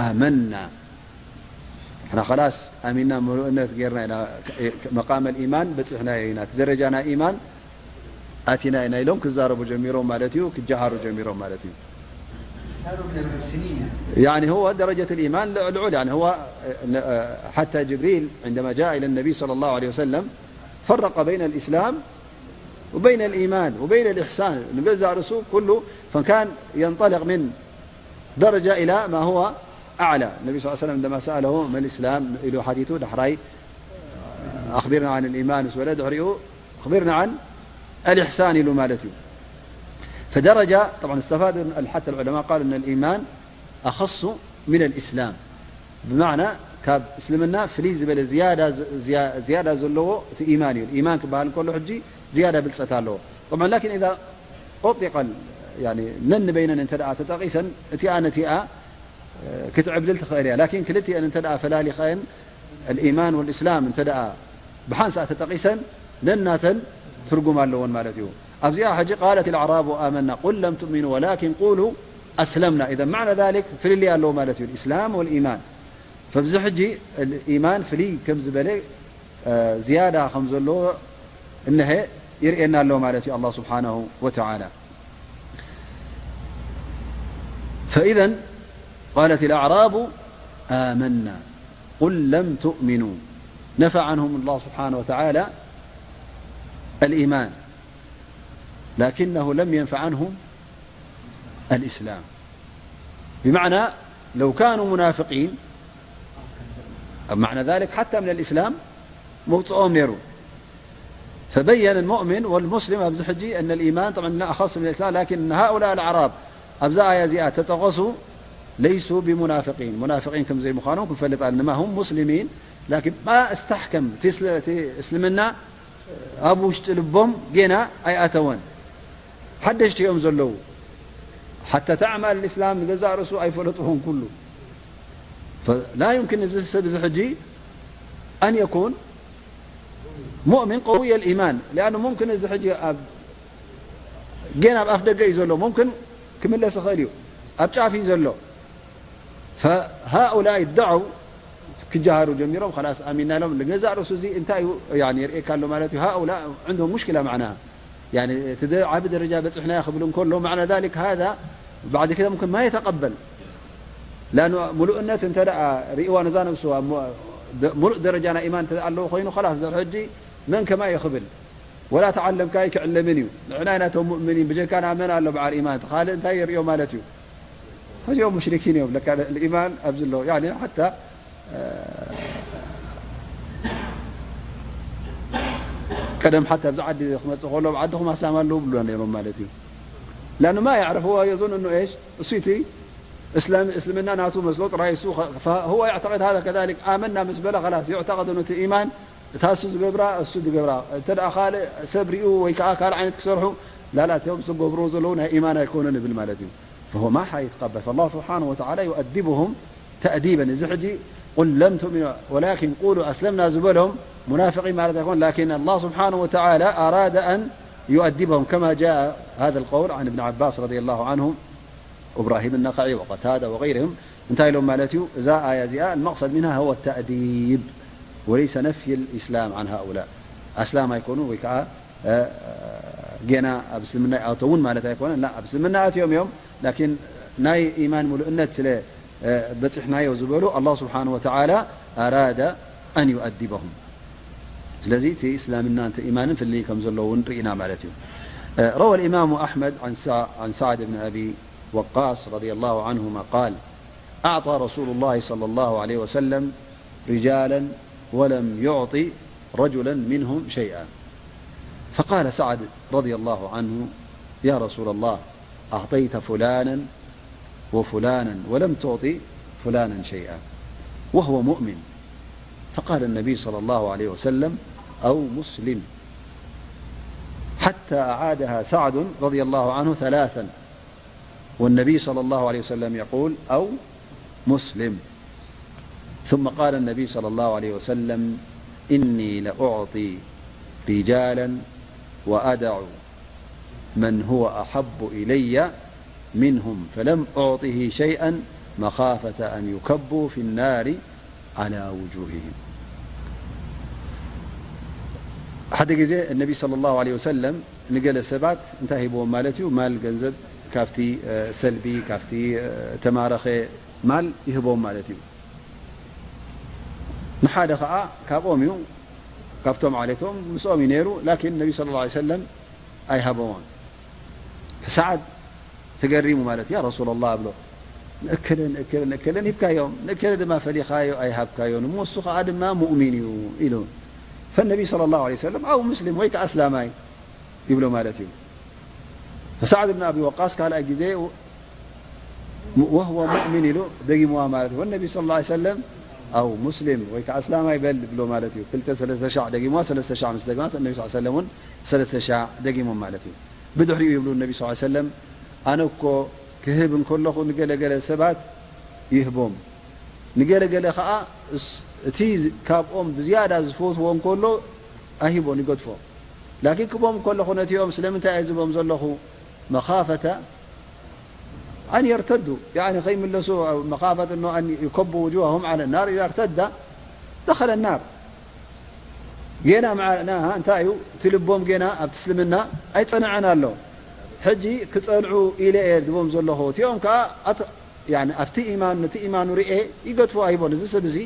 آمنا، ንሕና خلاص ኣሚና ምሉእነት ጌርና ኢና፣ መቃመል ኢማን በፂሕና ኢና፣ እቲ ደረጃ ናይ ኢማን ኣቲና ኢና ኢሎም ክዛረቡ ጀሚሮም ማለት እዩ፣ ክጀሃሩ ጀሚሮም ማለት እዩ። صاروا من المحسنين يعني. يعني هو درجة الإيمان لعل يعني هو حتى جبريل عندما جاء إلى النبي صلى الله عليه وسلم فرق بين الإسلام وبين الإيمان وبين الإحسان. ንገዛእ ርእሱ ኩሉ فكان ينطلق من درجة إلى ما هو أعلى. النبي صلى الله عليه وسلم عندما سأله ما الإسلام ኢሉ ሓቲቱ፣ ዳሕራይ أخبرنا عن الإيمان ምስ በለ፣ ድሕሪኡ أخبرنا عن الإحسان ኢሉ ማለት እዩ። فدرجة، طبعا استفاد حتى العلماء قالوا أن الإيمان أخص من الإسلام، بمعنى ካብ እስልምና ፍልይ ዝበለ ዝያዳ ዝ-፣ ዝያ-፣ ዝያዳ ዘለዎ እቲ ኢማን እዩ። ኢማን ክበሃል እንከሎ ሕጂ ዝያዳ ብልፀት ኣለዎ። طبعا لكن إذا أطلق ال-، يعني ነንበይነን እንተ ደኣ ተጠቒሰን እቲኣ ነቲኣ ክትዕብልል ትኽእል እያ። ላኪን ክልቲአን እንተ ደኣ ፈላሊኸን፣ الإيمان والإسلام እንተ ደኣ ብሓንሳእ ተጠቒሰን፣ ነናተን ትርጉም ኣለወን ማለት እዩ። ኣብዚኣ ሕጂ قالت الأعراب آمنا قل لم تؤمنوا ولكن قولوا أسلمنا. إذا معنى ذلك ፍልልይ ኣለዎ ማለት እዩ፣ الإسلام والإيمان። فብዚ ሕጂ الإيمان ፍልይ ከም ዝበለ ዝያዳ ከም ዘለዎ እነሀ የርእየና ኣሎ ማለት እዩ ኣላህ ስብሓነሁ ወተዓላ። فإذا قالت الأعراب آمنا قل لم تؤمنوا، نفى عنهم الله سبحانه وتعالى الإيمان لكنه لم ينف عنهم الإسلام. بمعنى لو كانوا منافقين، معنى ذلك حتى من الإسلام موضعهم نيرو. فبين المؤمن والمسلم ኣብዚ ሕጂ أن الإيمان طبعا أخص من الإسلام، لكن هؤلاء الأعراب ኣብዚ ኣያ እዚኣ ተጠቐሱ ليسوا بمنافقين، ሙናፍቂን ከም ዘይምዃኖም ክንፈልጥ ኣለና። هم مسلمين لكن ما استحكم እቲ እስልምና ኣብ ውሽጢ ልቦም ጌና ኣይኣተወን። ሓደሽቲ እዮም ዘለዉ። ሓታ ኣዕማል እስላም ንገዛእ ርእሱ ኣይፈለጥዎን ኩሉ። فلا يمكن እዚ ሰብ እዚ ሕጂ أن يكون مؤمن قوي الإيمان، لأنه ممكن እዚ ሕጂ ኣብ ጌና ኣብ ኣፍ ደገ እዩ ዘሎ، ممكن ክምለስ ይኽእል እዩ፣ ኣብ ጫፍ እዩ ዘሎ። فهؤلاء ادعوا ክጀሃሩ ጀሚሮም، خلاص ኣሚና ኢሎም። ንገዛእ ርእሱ እዚ እንታይ እዩ يعني የርእየካ ኣሎ ማለት እዩ። هؤلاء عندهم مشكلة معناها يعني እቲ ዓቢ ደረጃ በፂሕናዮ ክብል እንከሎ معنى ذلك هذا بعد كده ممكن ما يتقبل، لأنه ሙሉእነት እንተ ደኣ ርእይዋ ነዛ ነብሱ ኣብ ሙ-፣ ደ-፣ ሙሉእ ደረጃ ናይ ኢማን እንተ ኣለዎ ኮይኑ خلاص ድሕሪ ሕጂ መን ከማይ እዩ ክብል። ወላ ተዓለምካይ ክዕለምን እዩ። ንሕና ኢና እቶም ሙእምኒን፣ ብጀካና መን ኣሎ በዓል ኢማን? እቲ ካልእ እንታይ የርእዮ ማለት እዩ? እዚኦም ሙሽሪኪን እዮም። ለካ ኢማን ኣብዚ ኣለዉ። ያኒ ሓታ፣ እ፣ ቀደም ሓታ ኣብዚ ዓዲ ክመጽእ ከሎ፣ ኣብ ዓድኹም ኣስላም ኣለዉ ብሉና ነይሮም ማለት እዩ። ላኑ ማ ያዕረፍዎ የዞን እኖ ኤሽ፣ እሱ እቲ እስላም-፣ እስልምና ናቱ መስሎ ጥራይ እሱ ኸ-፣ ፈ-፣ هو يعتقد هذا كذلك። ኣመና ምስ በለ፣ خلاص፣ يعتقد እቲ ኢማን እታ እሱ ዝገብራ፣ እሱ ዝገብራ። እንተ ደኣ ካልእ ሰብ ሪኡ ወይ ከኣ ካልእ ዓይነት ክሰርሑ፣ ላላ፣ እቶም ዝገብርዎ ዘለዉ ናይ ኢማን ኣይኮኑን ይብል ማለት እዩ። فهو ما حيتقبل. فالله سبحانه وتعالى يؤدبهم تأديبا. እዚ ሕጂ قل لم تؤمنوا ولكن قولوا أسلمنا ዝበሎም ሙናፍቂን ማለት ኣይኮን፣ لكن الله سبحانه وتعالى أراد أن يؤدبهم كما جاء هذا القول عن ابن عباس رضي الله عنه إبراهيم النخعي وقتادة وغيرهم እንታይ ኢሎም ማለት እዩ? እዛ ኣያ እዚኣ المقصد منها هو التأديب وليس نفي الإسلام عن هؤلاء። ኣስላም ኣይኮኑን ወይ ከዓ፣ እ፣ ጌና ኣብ እስልምና ኣይኣተውን ማለት ኣይኮነን። ላ፣ ኣብ እስልምና ኣትዮም እዮም፣ ላኪን ናይ ኢማን ሙሉእነት ስለ፣ እ፣ በፂሕናዮ ዝበሉ ኣላህ ስብሓነሁ ወተዓላ أراد أن يؤدبهم። ስለዚ እቲ እስላምና እቲ ኢማንን ፍልይ ከም ዘለዎ እውን ርኢና ማለት እዩ። እ፣ روى الإمام أحمد عن سع-، عن سعد بن أبي وقاص رضي الله عنهما قال: أعطى رسول الله صلى الله عليه وسلم رجالا ولم يعط رجلا منهم شيئا. فقال سعد رضي الله عنه: يا رسول الله، أعطيت فلانا وفلانا ولم تعط فلانا شيئا وهو مؤمن. فقال النبي صلى الله عليه وسلم: أو مسلم. حتى أعادها سعد رضي الله عنه ثلاثا، والنبي صلى الله عليه وسلم يقول: أو مسلم. ثم قال النبي صلى الله عليه وسلم: إني لأعطي رجالا وأدع من هو أحب إلي منهم، فلم أعطه شيئا مخافة أن يكبوا في النار على وجوههم. ሓደ ግዜ ነቢ صلى الله عليه وسلم ንገለ ሰባት እንታይ ሂብዎም ማለት እዩ? ማል፣ ገንዘብ፣ ካብቲ ሰልቢ፣ ካብቲ ተማረኸ ማል ይህቦም ማለት እዩ። ንሓደ ኸዓ ካብኦም እዩ፣ ካብቶም ዓሌቶም ምስኦም እዩ ነይሩ። ላኪን ነቢ صلى الله عليه وسلم ኣይሃበዎን። ሰዓድ ተገሪሙ ማለት እዩ። ያ ረሱላላህ ብሎ፣ ንእከለ ንእከለ ንእከለን ሂብካዮም፣ ንእከለ ድማ ፈሊኻዮ ኣይሃብካዮን፣ እሞ እሱ ኸዓ ድማ ሙእሚን እዩ ኢሉ። ፈነቢ صلى الله عليه وسلم ኣው ሙስሊም ወይ ከዓ ኣስላማይ ይብሎ ማለት እዩ። ፈሳዕድ ብን ኣቢ ወቃስ ካልኣይ ግዜ ወህወ ሙእሚን ኢሉ ደጊምዋ ማለት እዩ። ወነቢ صلى الله عليه وسلم ኣው ሙስሊም ወይ ከዓ ኣስላማይ በል ብሎ ማለት እዩ። ክልተ ሰለስተ ሻዕ ደጊምዋ፣ ሰለስተ ሻዕ ምስ ደግማ ነቢ صلى الله عليه وسلم እውን ሰለስተ ሻዕ ደጊሞም ማለት እዩ። ብድሕሪኡ ይብሉ ነቢ صلى الله عليه وسلم ኣነ እኮ ክህብ እንከለኹ ንገለገለ ሰባት ይህቦም፣ ንገለገለ ኸዓ እስ-፣ እቲ ካብኦም ብዝያዳ ዝፈትዎ እንከሎ ኣይህቦን፣ ይገድፎ። ላኪን ክቦም ከለኹ ነቲኦም ስለምንታይ እየ ዝቦም ዘለኹ? መኻፈተ ኣን የርተዱ፣ ያዕኒ ከይምለሱ፣ መኻፈት እኖ ኣን ይከቡ ውጁሃሁም ዓለ ናር ኢዛ እርተዳ ደኸለ ናር። ጌና መዓና እንታይ እዩ? እቲ ልቦም ጌና ኣብቲ እስልምና ኣይጸንዐን ኣሎ። ሕጂ ክጸንዑ ኢለ እየ ዝቦም ዘለኹ። እቲኦም ከኣ ኣት-፣ ያኒ ኣብቲ ኢማን፣ ነቲ ኢማኑ ርኤ ይገድፎ ኣይቦን። እዚ ሰብ እዚ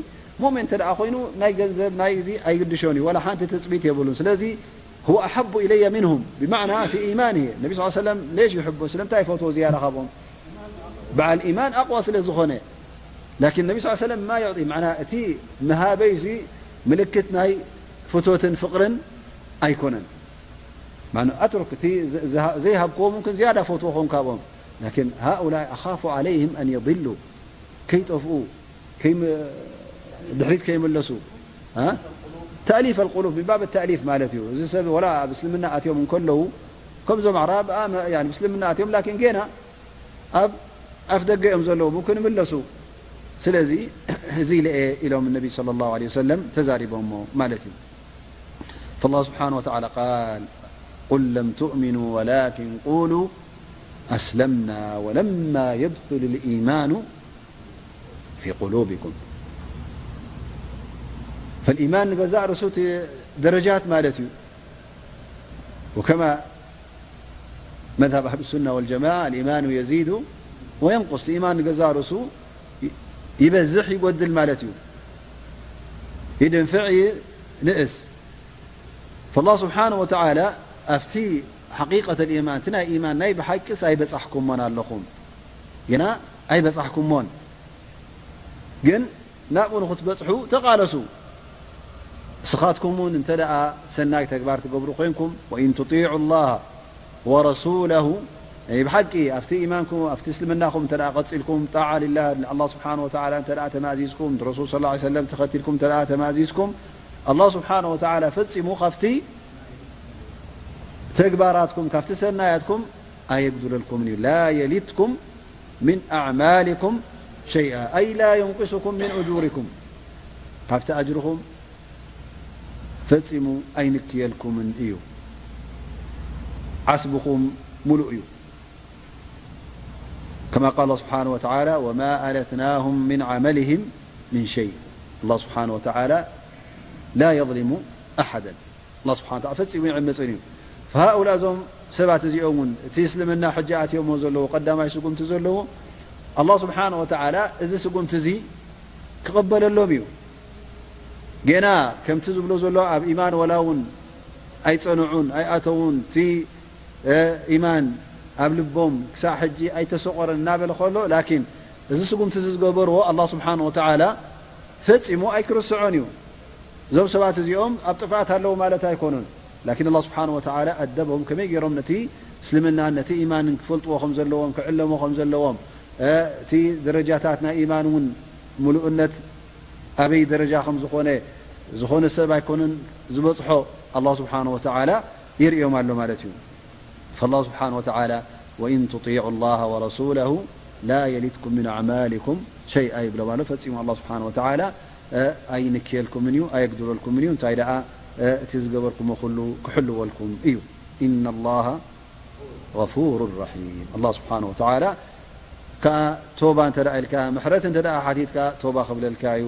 ሙእሚን እንተ ደኣ ኮይኑ ናይ ገንዘብ ናይ እዚ ኣይግድሾን እዩ። ወላ ሓንቲ ትጽቢት የብሉን። ስለዚ هو أحب إلي منهم، ብማዕና في إيمانه። ነቢ صلى الله عليه وسلم ليش يحبه؟ ስለምንታይ ይፈትዎ ዝያዳ ካብኦም? በዓል ኢማን ኣቕዋ ስለ ዝኾነ። ላኪን ነቢ صلى الله عليه وسلم ما يعطي، ማዕና እቲ ምሃበይ እዚ ምልክት ናይ ፍቶትን ፍቕርን ኣይኮነን። ማዕና ኣትሩክ፣ እቲ ዘ-፣ ዘ-፣ ዘይሃብክዎ ሙምክን ዝያዳ ፈትዎ ኾን ካብኦም። ላኪን هؤلاء أخاف عليهم أن يضلوا، ከይጠፍኡ፣ ከይም-፣ ድሕሪት ከይምለሱ። ها؟ تأليف القلوب من باب التأليف ማለት እዩ። እዚ ሰብ ወላ ኣብ እስልምና ኣትዮም እንከለዉ፣ ከምዞም ኣዕራብ፣ ኣ-፣ መ-፣ ያኒ፣ እስልምና ኣትዮም፣ ላኪን ጌና ኣብ ኣፍ ደገ እዮም ዘለዉ፣ ሙምክን ይምለሱ። ስለዚ፣ እዚ ኢለ እየ ኢሎም ነቢ صلى الله عليه وسلم ተዛሪቦሞ ማለት እዩ። فالله سبحانه وتعالى قال: قل لم تؤمنوا ولكن قولوا أسلمنا ولما يدخل الإيمان في قلوبكم. فالإيمان ንገዛእ ርእሱ እቲ ደረጃት ማለት እዩ። وكما مذهب أهل السنة والجماعة، الإيمان يزيد وينقص، ኢማን ንገዛእ ርእሱ ይበዝሕ ይጎድል ማለት እዩ። ይድንፍዕ ይንእስ። فالله سبحانه وتعالى ኣብቲ حقيقة الإيمان، እቲ ናይ ኢማን ናይ ብሓቂስ ኣይበጻሕኩሞን ኣለኹም፣ ግና ኣይበጻሕኩሞን። ግን ናብኡ ንኽትበጽሑ ተቓለሱ። ንስኻትኩም እውን እንተ ደኣ ሰናይ ተግባር ትገብሩ ኮይንኩም፣ وإن تطيعوا الله ورسوله، ናይ ብሓቂ ኣብቲ ኢማንኩም፣ ኣብቲ እስልምናኹም እንተ ደኣ ቀጺልኩም፣ ጣዓ ሊላህ፣ ንኣላህ ስብሓን ወተዓላ እንተ ደኣ ተማእዚዝኩም፣ ንረሱል ሰለላሁ ዐለይሂ ወሰለም ተኸቲልኩም እንተ ደኣ ተማእዚዝኩም፣ ኣላህ ስብሓን ወተዓላ ፈጺሙ ካብቲ ተግባራትኩም፣ ካብቲ ሰናያትኩም ኣየጉድለልኩምን እዩ። لا يلتكم من أعمالكم شيئا، أي لا ينقصكم من أجوركم، ካብቲ ኣጅርኹም ፈጺሙ ኣይንክየልኩምን እዩ። ዓስብኹም ሙሉእ እዩ። كما قال الله سبحانه وتعالى: وما ألتناهم من عملهم من شيء. ኣላህ ስብሓን ወተዓላ لا يظلم أحدا። ኣላህ ስብሓን ወተዓላ ፈጺሙ ይዕምጽን እዩ። فهؤلاء እዞም ሰባት እዚኦም እውን እቲ እስልምና ሕጂ ኣትዮሞ ዘለዉ ቀዳማይ ስጉምቲ ዘለዉ ኣላህ ስብሓን ወተዓላ እዚ ስጉምቲ እዚ ክቕበለሎም እዩ። ጌና ከምቲ ዝብሎ ዘሎ ኣብ ኢማን ወላ እውን ኣይጸንዑን ኣይኣተዉን፣ እቲ እ፣ ኢማን ኣብ ልቦም ክሳዕ ሕጂ ኣይተሰቆረን እናበለ ከሎ፣ ላኪን እዚ ስጉምቲ እዚ ዝገበርዎ ኣላህ ስብሓን ወተዓላ ፈጺሙ ኣይክርስዖን እዩ። እዞም ሰባት እዚኦም ኣብ ጥፍኣት ኣለዉ ማለት ኣይኮኑን። ላኪን ኣላህ ስብሓን ወተዓላ ኣደቦም ከመይ ገይሮም ነቲ እስልምናን ነቲ ኢማንን ክፈልጥዎ ከም ዘለዎም፣ ክዕለሞ ከም ዘለዎም፣ እ፣ እቲ ደረጃታት ናይ ኢማን እውን ምሉእነት ኣበይ ደረጃ ከም ዝኾነ፣ ዝኾነ ሰብ ኣይኮነን ዝበጽሖ። ኣላህ ስብሓን ወተዓላ የርእዮም ኣሎ ማለት እዩ። فالله سبحانه وتعالى وإن تطيعوا الله ورسوله لا يلتكم من أعمالكم شيئا ይብሎም ኣሎ። ፈጺሙ ኣላህ ስብሓነ ወተዓላ፣ እ፣ ኣይንክየልኩምን እዩ፣ ኣየጉድለልኩምን እዩ። እንታይ ደኣ፣ እ፣ እቲ ዝገበርኩሞ ኩሉ ክሕልወልኩም እዩ። إن الله غفور رحيم። ኣላህ ስብሓነ ወተዓላ ከኣ ቶባ እንተ ደኣ ኢልካ፣ ምሕረት እንተ ደኣ ሓቲትካ፣ ቶባ ክብለልካ እዩ።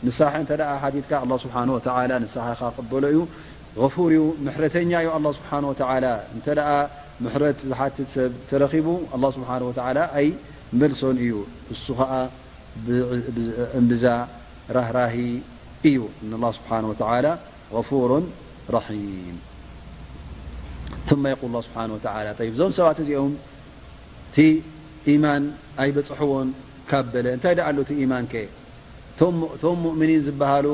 ንሳሐ እንተ ደኣ ሓቲትካ፣ ኣላህ ስብሓነ ወተዓላ ንሳሐኻ ክቕበሎ እዩ። غفور እዩ፣ ምሕረተኛ እዩ ኣላህ ስብሓነ ወተዓላ። እንተ ደኣ ምሕረት ዝሓትት ሰብ ተረኺቡ፣ ኣላህ ስብሓነ ወተዓላ ኣይመልሶን እዩ። እሱ ኸኣ ብ-፣ ብ-፣ እምብዛ ራህራሂ እዩ። إن الله سبحانه وتعالى غفور رحيم. ثم يقول الله سبحانه وتعالى، طيب، እዞም ሰባት እዚኦም እቲ ኢማን ኣይበጽሕዎን ካብ በለ፣ እንታይ ደኣ ኣሎ እቲ ኢማን ከ? እቶም፣ እቶም ሙእሚኒን ዝበሃሉ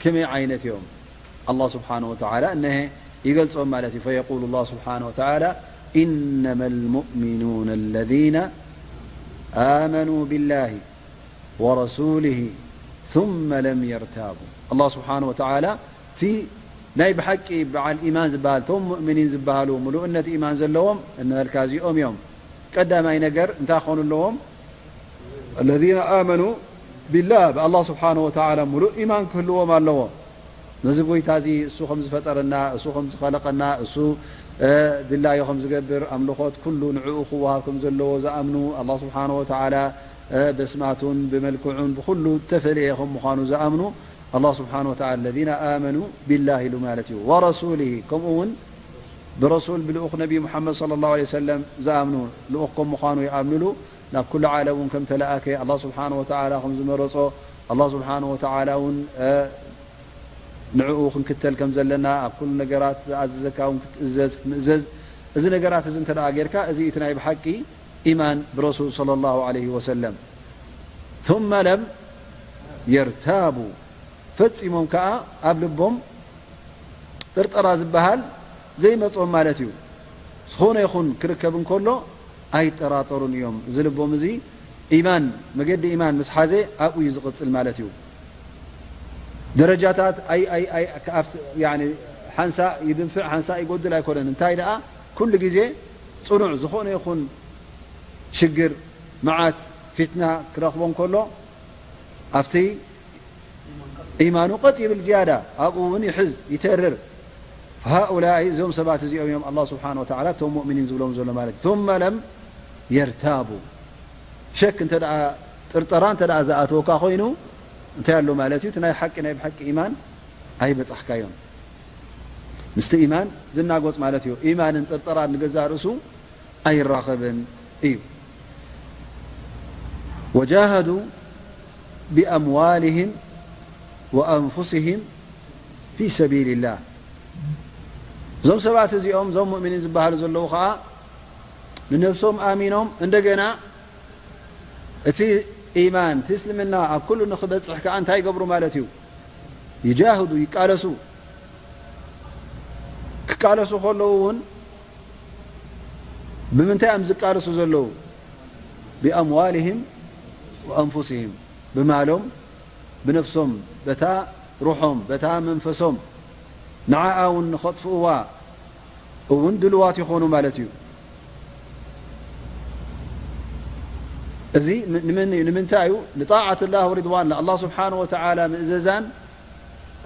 ከመይ ዓይነት እዮም? ኣላህ ስብሓነሁ ወተዓላ እነሀ ይገልጾም ማለት እዩ። فيقول الله سبحانه وتعالى: إنما المؤمنون الذين آمنوا بالله ورسوله ثم لم يرتابوا። ኣላህ ስብሓነሁ ወተዓላ እቲ ናይ ብሓቂ በዓል ኢማን ዝበሃል፣ እቶም ሙእሚኒን ዝበሃሉ፣ ምሉእነት ኢማን ዘለዎም እንበልካ እዚኦም እዮም። ቀዳማይ ነገር እንታይ ክኾኑ ኣለዎም? الذين آمنوا بالله፣ ብኣላህ ስብሓነሁ ወተዓላ ምሉእ ኢማን ክህልዎም ኣለዎ። ነዚ ጎይታ እዚ እሱ ከም ዝፈጠረና፣ እሱ ከም ዝኸለቐና፣ እሱ፣ እ፣ ድላዩ ከም ዝገብር፣ ኣምልኾት ኩሉ ንዕኡ ክወሃብ ከም ዘለዎ ዝኣምኑ፣ ኣላህ ስብሓነሁ ወተዓላ፣ እ፣ በስማቱን ብመልክዑን ብኹሉ እተፈልየ ከም ምዃኑ ዝኣምኑ፣ ኣላህ ስብሓነሁ ወተዓላ الذين آمنوا بالله ኢሉ ማለት እዩ። ورسوله፣ ከምኡ እውን ብረሱል፣ ብልኡኽ ነቢ ሙሓመድ ሰለላሁ ዐለይሂ ወሰለም ዝኣምኑ፣ ልኡኽ ከም ምዃኑ ይኣምኑሉ፣ ናብ ኩሉ ዓለም እውን ከም ተለኣከ፣ ኣላህ ስብሓነሁ ወተዓላ ከም ዝመረጾ፣ ኣላህ ስብሓነሁ ወተዓላ እውን፣ እ፣ ንዕኡ ክንክተል ከም ዘለና፣ ኣብ ኩሉ ነገራት ዝኣዘዘካ እውን ክትእዘዝ፣ ክትምእዘዝ፣ እዚ ነገራት እዚ እንተ ደኣ ጌርካ፣ እዚ እቲ ናይ ብሓቂ ኢማን ብረሱል ሰለላሁ ዐለይሂ ወሰለም። ثم لم يرتابوا፣ ፈጺሞም ከኣ ኣብ ልቦም ጥርጠራ ዝበሃል ዘይመጾም ማለት እዩ። ዝኾነ ይኹን ክርከብ እንከሎ ኣይጠራጠሩን እዮም። እዚ ልቦም እዚ ኢማን፣ መገዲ ኢማን ምስ ሓዘ ኣብኡ እዩ ዝቕጽል ማለት እዩ። ደረጃታት ኣይ-፣ ኣይ-፣ ኣይ-፣ ከኣፍት-፣ ያኒ ሓንሳእ ይድንፍዕ፣ ሓንሳእ ይጎድል ኣይኮነን። እንታይ ደኣ፣ ኩሉ ግዜ ጽኑዕ፣ ዝኾነ ይኹን ሽግር፣ መዓት፣ ፊትና ክረኽቦ እንከሎ፣ ኣብቲ ኢማኑ ቀጥ ይብል ዝያዳ፣ ኣብኡ እውን ይሕዝ፣ ይተርር። فهؤلاء፣ እዞም ሰባት እዚኦም እዮም ኣላህ ስብሓነ ወተዓላ እቶም ሙእሚኒን ዝብሎም ዘሎ ማለት እዩ። ثم لم يرتابوا። ሸክ እንተ ደኣ፣ ጥርጠራ እንተ ደኣ ዝኣተወካ ኮይኑ፣ እንታይ ኣሎ ማለት እዩ? እቲ ናይ ሓቂ፣ ናይ ብሓቂ ኢማን ኣይበጻሕካዮን። ምስቲ ኢማን ዝናጎጽ ማለት እዩ። ኢማንን ጥርጠራን ንገዛእ ርእሱ ኣይራኸብን እዩ። وجاهدوا بأموالهم وأنفسهم في سبيل الله። እዞም ሰባት እዚኦም፣ እዞም ሙእሚኒን ዝበሃሉ ዘለዉ ኸዓ፣ ንነብሶም ኣሚኖም፣ እንደገና እቲ ኢማን፣ እቲ እስልምና ኣብ ኩሉ ንኽበጽሕ ከኣ እንታይ ይገብሩ ማለት እዩ? ይጃህዱ፣ ይቃለሱ። ክቃለሱ ከለዉ እውን ብምንታይ እዮም ዝቃለሱ ዘለዉ? ብኣምዋልህም ወኣንፉስህም፣ ብማሎም፣ ብነፍሶም፣ በታ ሩሖም፣ በታ መንፈሶም፣ ንዓኣ እውን ንኸጥፍእዋ እውን ድልዋት ይኾኑ ማለት እዩ። እዚ ም-፣ ንመን እዩ? ንምንታይ እዩ? ንጣዓት ላህ ወሪድዋን፣ ንኣላህ ስብሓን ወተዓላ ምእዘዛን፣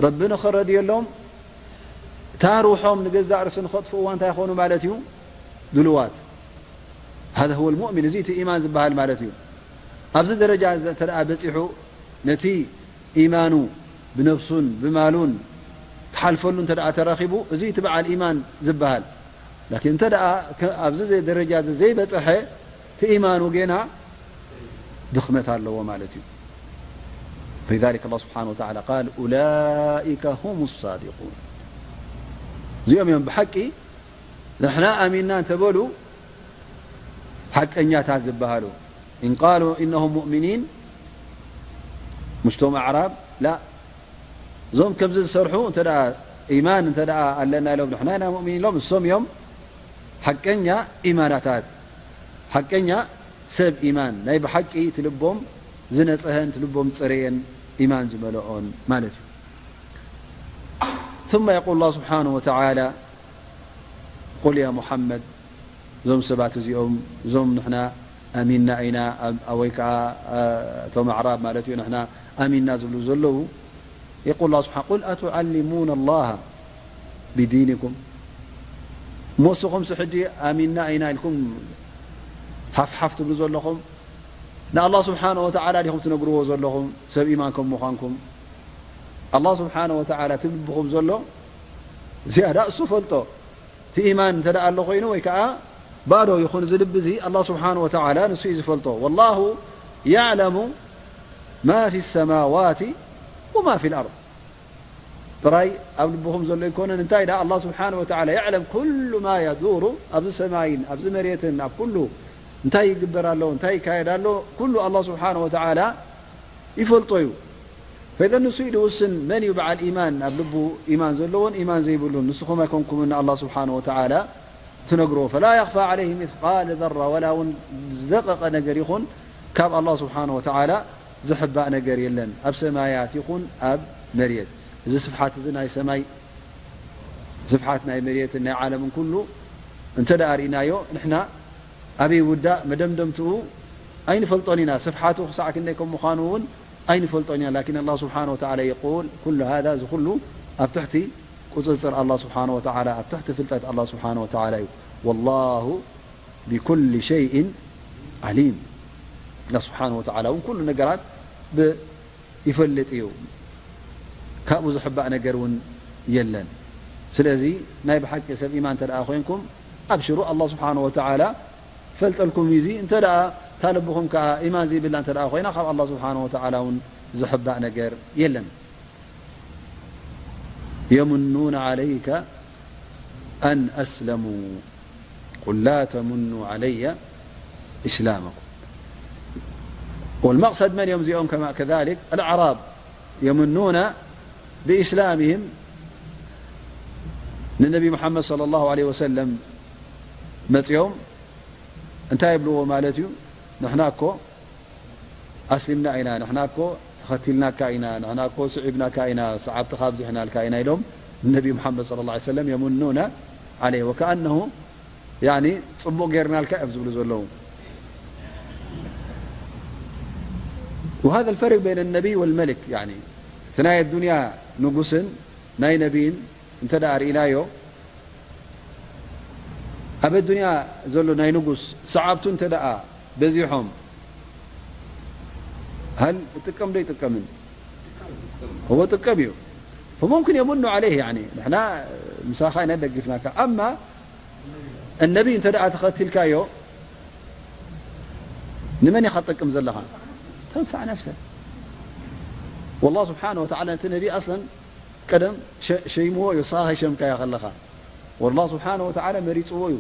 ረቢ ንኽረድየሎም፣ እታ ሩሖም ንገዛእ ርእሲ ንኸጥፍእዋ እንታይ ይኾኑ ማለት እዩ? ድልዋት። ሃذا هو المؤمن፣ እዚ እቲ ኢማን ዝበሃል ማለት እዩ። ኣብዚ ደረጃ እንተ ደኣ በጺሑ፣ ነቲ ኢማኑ ብነፍሱን ብማሉን ክሓልፈሉ እንተ ደኣ ተረኺቡ፣ እዚ እቲ በዓል ኢማን ዝበሃል። ላኪን እንተ ደኣ ከ-፣ ኣብዚ ዘ-፣ ደረጃ እዚ ዘይበጽሐ፣ እቲ ኢማኑ ጌና ድኽመት ኣለዎ ማለት እዩ። فلذلك الله سبحانه وتعالى قال: أولئك هم الصادقون። እዚኦም እዮም ብሓቂ ንሕና ኣሚንና እንተበሉ ሓቀኛታት ዝበሃሉ። إن قالوا إنهم مؤمنين، مش ቶም ኣዕራብ፣ لا። እዞም ከምዚ ዝሰርሑ እንተ ደኣ ኢማን እንተ ደኣ ኣለና ኢሎም፣ ንሕና ኢና ሙእሚን ኢሎም፣ እሶም እዮም ሓቀኛ ኢማናታት፣ ሓቀኛ ሰብ ኢማን፣ ናይ ብሓቂ እቲ ልቦም ዝነጽሀን እቲ ልቦም ዝጸረየን ኢማን ዝመልኦን ማለት እዩ። ثم يقول الله سبحانه وتعالى: ቁል ያ ሙሓመድ፣ እዞም ሰባት እዚኦም፣ እዞም ንሕና ኣሚንና ኢና፣ ኣብ-፣ ወይ ከዓ፣ እ፣ እቶም ኣዕራብ ማለት እዩ፣ ንሕና ኣሚንና ዝብሉ ዘለዉ፣ የቁል ላ ስብሓን፣ ቁል ኣቱዓሊሙና ላሃ ቢዲኒኩም፣ እሞ እስኹም ስሕጂ ኣሚንና ኢና ኢልኩም ሓፍሓፍ ትብሉ ዘለኹም፣ ንኣላህ ስብሓነ ወተዓላ ዲኹም ትነግርዎ ዘለኹም ሰብ ኢማን ከም ምዃንኩም? ኣላህ ስብሓነ ወተዓላ እቲ ልብኹም ዘሎ ዝያዳ እሱ ፈልጦ። እቲ ኢማን እንተ ደኣ ኣሎ ኮይኑ ወይ ከዓ ባዶ ይኹን እዚ ልቢ እዚ ኣላህ ስብሓነ ወተዓላ ንሱ እዩ ዝፈልጦ። ወላሁ የዕለሙ ማ ፊ ሰማዋቲ ወማ ፊ ልኣርድ። ጥራይ ኣብ ልብኹም ዘሎ ኣይኮነን። እንታይ ደኣ ኣላህ ስብሓነ ወተዓላ የዕለም ኩሉ ማ የዱሩ፣ ኣብዚ ሰማይን ኣብዚ መሬትን ኣብ ኩሉ እንታይ ይግበር ኣሎ፣ እንታይ ይካየድ ኣሎ፣ ኩሉ ኣላህ ስብሓነ ወተዓላ ይፈልጦ እዩ። ፈኢዘን ንሱ እዩ ድውስን መን እዩ በዓል ኢማን፣ ኣብ ልቡ ኢማን ዘለዎን ኢማን ዘይብሉን። ንስኹም ኣይኮንኩምን ንኣላህ ስብሓነ ወተዓላ ትነግርዎ። ፈላ የኽፋ ዓለይሂ ሚስቃለ ዘራ፣ ወላ እውን ዝደቐቐ ነገር ይኹን ካብ ኣላህ ስብሓነ ወተዓላ ዝሕባእ ነገር የለን፣ ኣብ ሰማያት ይኹን ኣብ መሬት። እዚ ስፍሓት እዚ ናይ ሰማይ ስፍሓት ናይ መሬትን ናይ ዓለምን ኩሉ እንተ ደኣ ርኢናዮ፣ ንሕና ኣበይ ይውዳእ መደምደምትኡ ኣይንፈልጦን ኢና። ስፍሓቱ ክሳዕ ክንደይ ከም ምዃኑ እውን ኣይንፈልጦን ኢና። ላኪን ኣላህ ስብሓነ ወተዓላ የቁል፣ ኩሉ ሃዛ፣ እዚ ኩሉ ኣብ ትሕቲ ቁጽጽር ኣላህ ስብሓነ ወተዓላ፣ ኣብ ትሕቲ ፍልጠት ኣላህ ስብሓነ ወተዓላ እዩ። ወላሁ ቢኩሊ ሸይእን ዓሊም። ኣላህ ስብሓነ ወተዓላ እውን ኩሉ ነገራት ብ-፣ ይፈልጥ እዩ። ካብኡ ዝሕባእ ነገር እውን የለን። ስለዚ ናይ ብሓቂ ሰብ ኢማን እንተ ደኣ ኮይንኩም፣ ኣብሽሩ፣ ኣላህ ስብሓነ ወተዓላ ይፈልጠልኩም እዩ። እዚ እንተ ደኣ እታ ልብኹም ከኣ ኢማን ዘይብላ እንተ ደኣ ኮይና፣ ካብ ኣላህ ስብሓነ ወተዓላ እውን ዝሕባእ ነገር የለን። የሙኑነ ዓለይከ ኣን ኣስለሙ ቁል ላ ተሙኑ ዓለየ ኢስላመኩም። ወልመቕሰድ መን እዮም እዚኦም? ከማ-፣ ከዛሊክ ኣልኣዕራብ የሙኑነ ብኢስላምህም ንነቢ ሙሓመድ ሰለላሁ ዓለይሂ ወሰለም መጺኦም እንታይ ይብልዎ ማለት እዩ? ንሕና እኮ ኣስሊምና ኢና፣ ንሕና እኮ ተኸቲልናካ ኢና፣ ንሕና እኮ ስዒብናካ ኢና፣ ሰዓብትኻ ኣብዚሕናልካ ኢና ኢሎም ንነቢ ሙሓመድ ሰለላሁ ዓለይሂ ወሰለም የሙኑነ ዓለይሂ ወከኣነሁ ያኒ ጽቡቕ ጌርናልካ እዮም ዝብሉ ዘለዉ። وهذا الفرق بين النبي والملك، ያኒ እቲ ናይ ኣዱንያ ንጉስን ናይ ነቢይን እንተ ደኣ ርኢናዮ፣ ኣብ ኣዱንያ ዘሎ ናይ ንጉስ ሰዓብቱ እንተ ደኣ በዚሖም፣ ሃል ይጥቀም ዶ ይጥቀምን? እወ ጥቀም እዩ። فممكن يمن عليه، ያኒ ንሕና ምሳኻ ኢና ደጊፍናካ። ኣማ ነቢ እንተ ደኣ ተኸቲልካዮ፣ ንመን ኢኻ ትጠቅም ዘለኻ? ተንፋዕ ነፍሰ። والله سبحانه وتعالى ነቲ ነቢ ኣስለን ቀደም ሸ-፣ ሸይምዎ እዩ፣ ንስኻ ከይሸምካዮ ከለኻ። والله سبحانه وتعالى መሪጽዎ እዩ።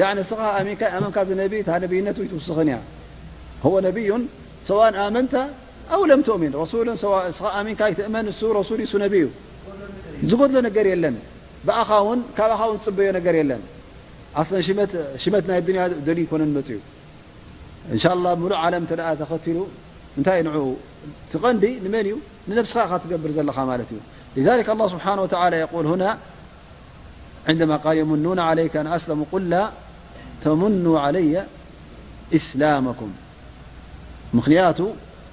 ያኒ ንስኻ ኣሚንካ፣ ኣመንካ እዚ ነቢ፣ እታ ነብይነቱ ኣይትውስኽን እያ። هو نبي سواء آمنت أو لم تؤمن. ረሱልን ሰዋ-፣ ንስኻ ኣሚንካ ኣይትእመን፣ እሱ ረሱል እዩ፣ እሱ ነቢ እዩ። ዝጎድሎ ነገር የለን። ብኣኻ እውን፣ ካባኻ እውን ዝጽበዮ ነገር የለን። ኣስለን ሽመት፣ ሽመት ናይ ዱንያ ደልዩ ኣይኮነን መጽዩ። እንሻላ ሙሉእ ዓለም እንተ ደኣ ተኸቲሉ፣ እንታይ ንዕኡ? እቲ ቀንዲ ንመን እዩ? ንነብስኻ ኢኻ ትገብር ዘለኻ ማለት እዩ። لذلك الله سبحانه وتعالى يقول هنا عندما قال يمنون عليك أن أسلموا قل لا تمنوا علي إسلامكم. ምኽንያቱ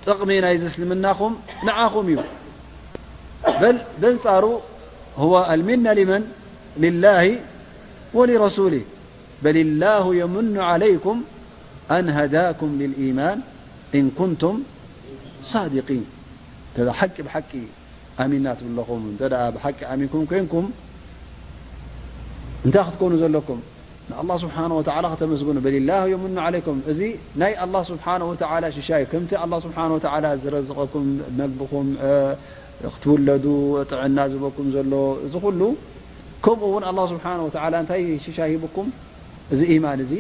ጥቕሚ ናይዚ እስልምናኹም ንዓኹም እዩ። በል በንጻሩ هو المنة لمن؟ لله ولرسوله. بل الله يمن عليكم أن هداكم للإيمان إن كنتم صادقين. እንተ ሓቂ ብሓቂ ኣሚንና ትብሉ ኣለኹም፣ እንተ ደኣ ብሓቂ ኣሚንኩም ኮይንኩም፣ እንታይ ክትኮኑ ዘለኩም? ንኣላህ ስብሓነ ወተዓላ ከተመስግኑ። በሊላሁ የሙኑ ዓለይኩም። እዚ ናይ ኣላህ ስብሓነ ወተዓላ ሽሻይ እዩ። ከምቲ ኣላህ ስብሓነ ወተዓላ ዝረዝቐኩም፣ መግብኹም፣ እ፣ ክትውለዱ፣ ጥዕና ዝህበኩም ዘሎ፣ እዚ ኩሉ፣ ከምኡ እውን ኣላህ ስብሓነ ወተዓላ እንታይ ሽሻይ ሂብኩም? እዚ ኢማን እዚ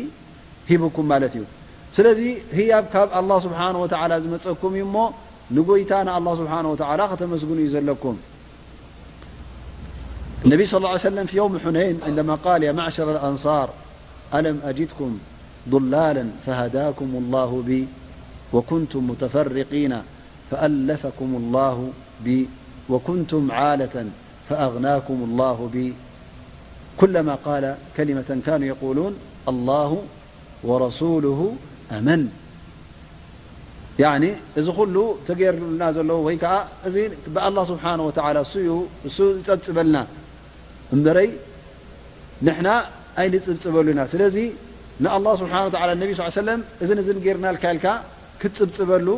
ሂብኩም ማለት እዩ። ስለዚ ህያብ ካብ ኣላህ ስብሓነ ወተዓላ ዝመጸኩም እዩ እሞ፣ ንጎይታ ንኣላህ ስብሓነ ወተዓላ ከተመስግኑ እዩ ዘለኩም። النبي صلى الله عليه وسلم في يوم حنين عندما قال: يا معشر الأنصار، ألم أجدكم ضلالا فهداكم الله بي وكنتم متفرقين فألفكم الله بي وكنتم عالة فأغناكم الله بي. ኩለማ ቃለ ከሊመተን ካኑ የቁሉን ኣላሁ ወረሱሉሁ ኣመን። ያኒ እዚ ኩሉ ተገይሩልና ዘለዎ ወይ ከዓ እዚ ብኣላህ ስብሓነ ወተዓላ እሱ እዩ፣ እሱ ይፀብፅበልና እምበረይ ንሕና ኣይንፅብፅበሉ ኢና። ስለዚ ንኣላህ ስብሓነ ወተዓላ ነቢ ስ ሰለም እዝን እዝን ገይርናልካ ኢልካ ክትፅብፅበሉ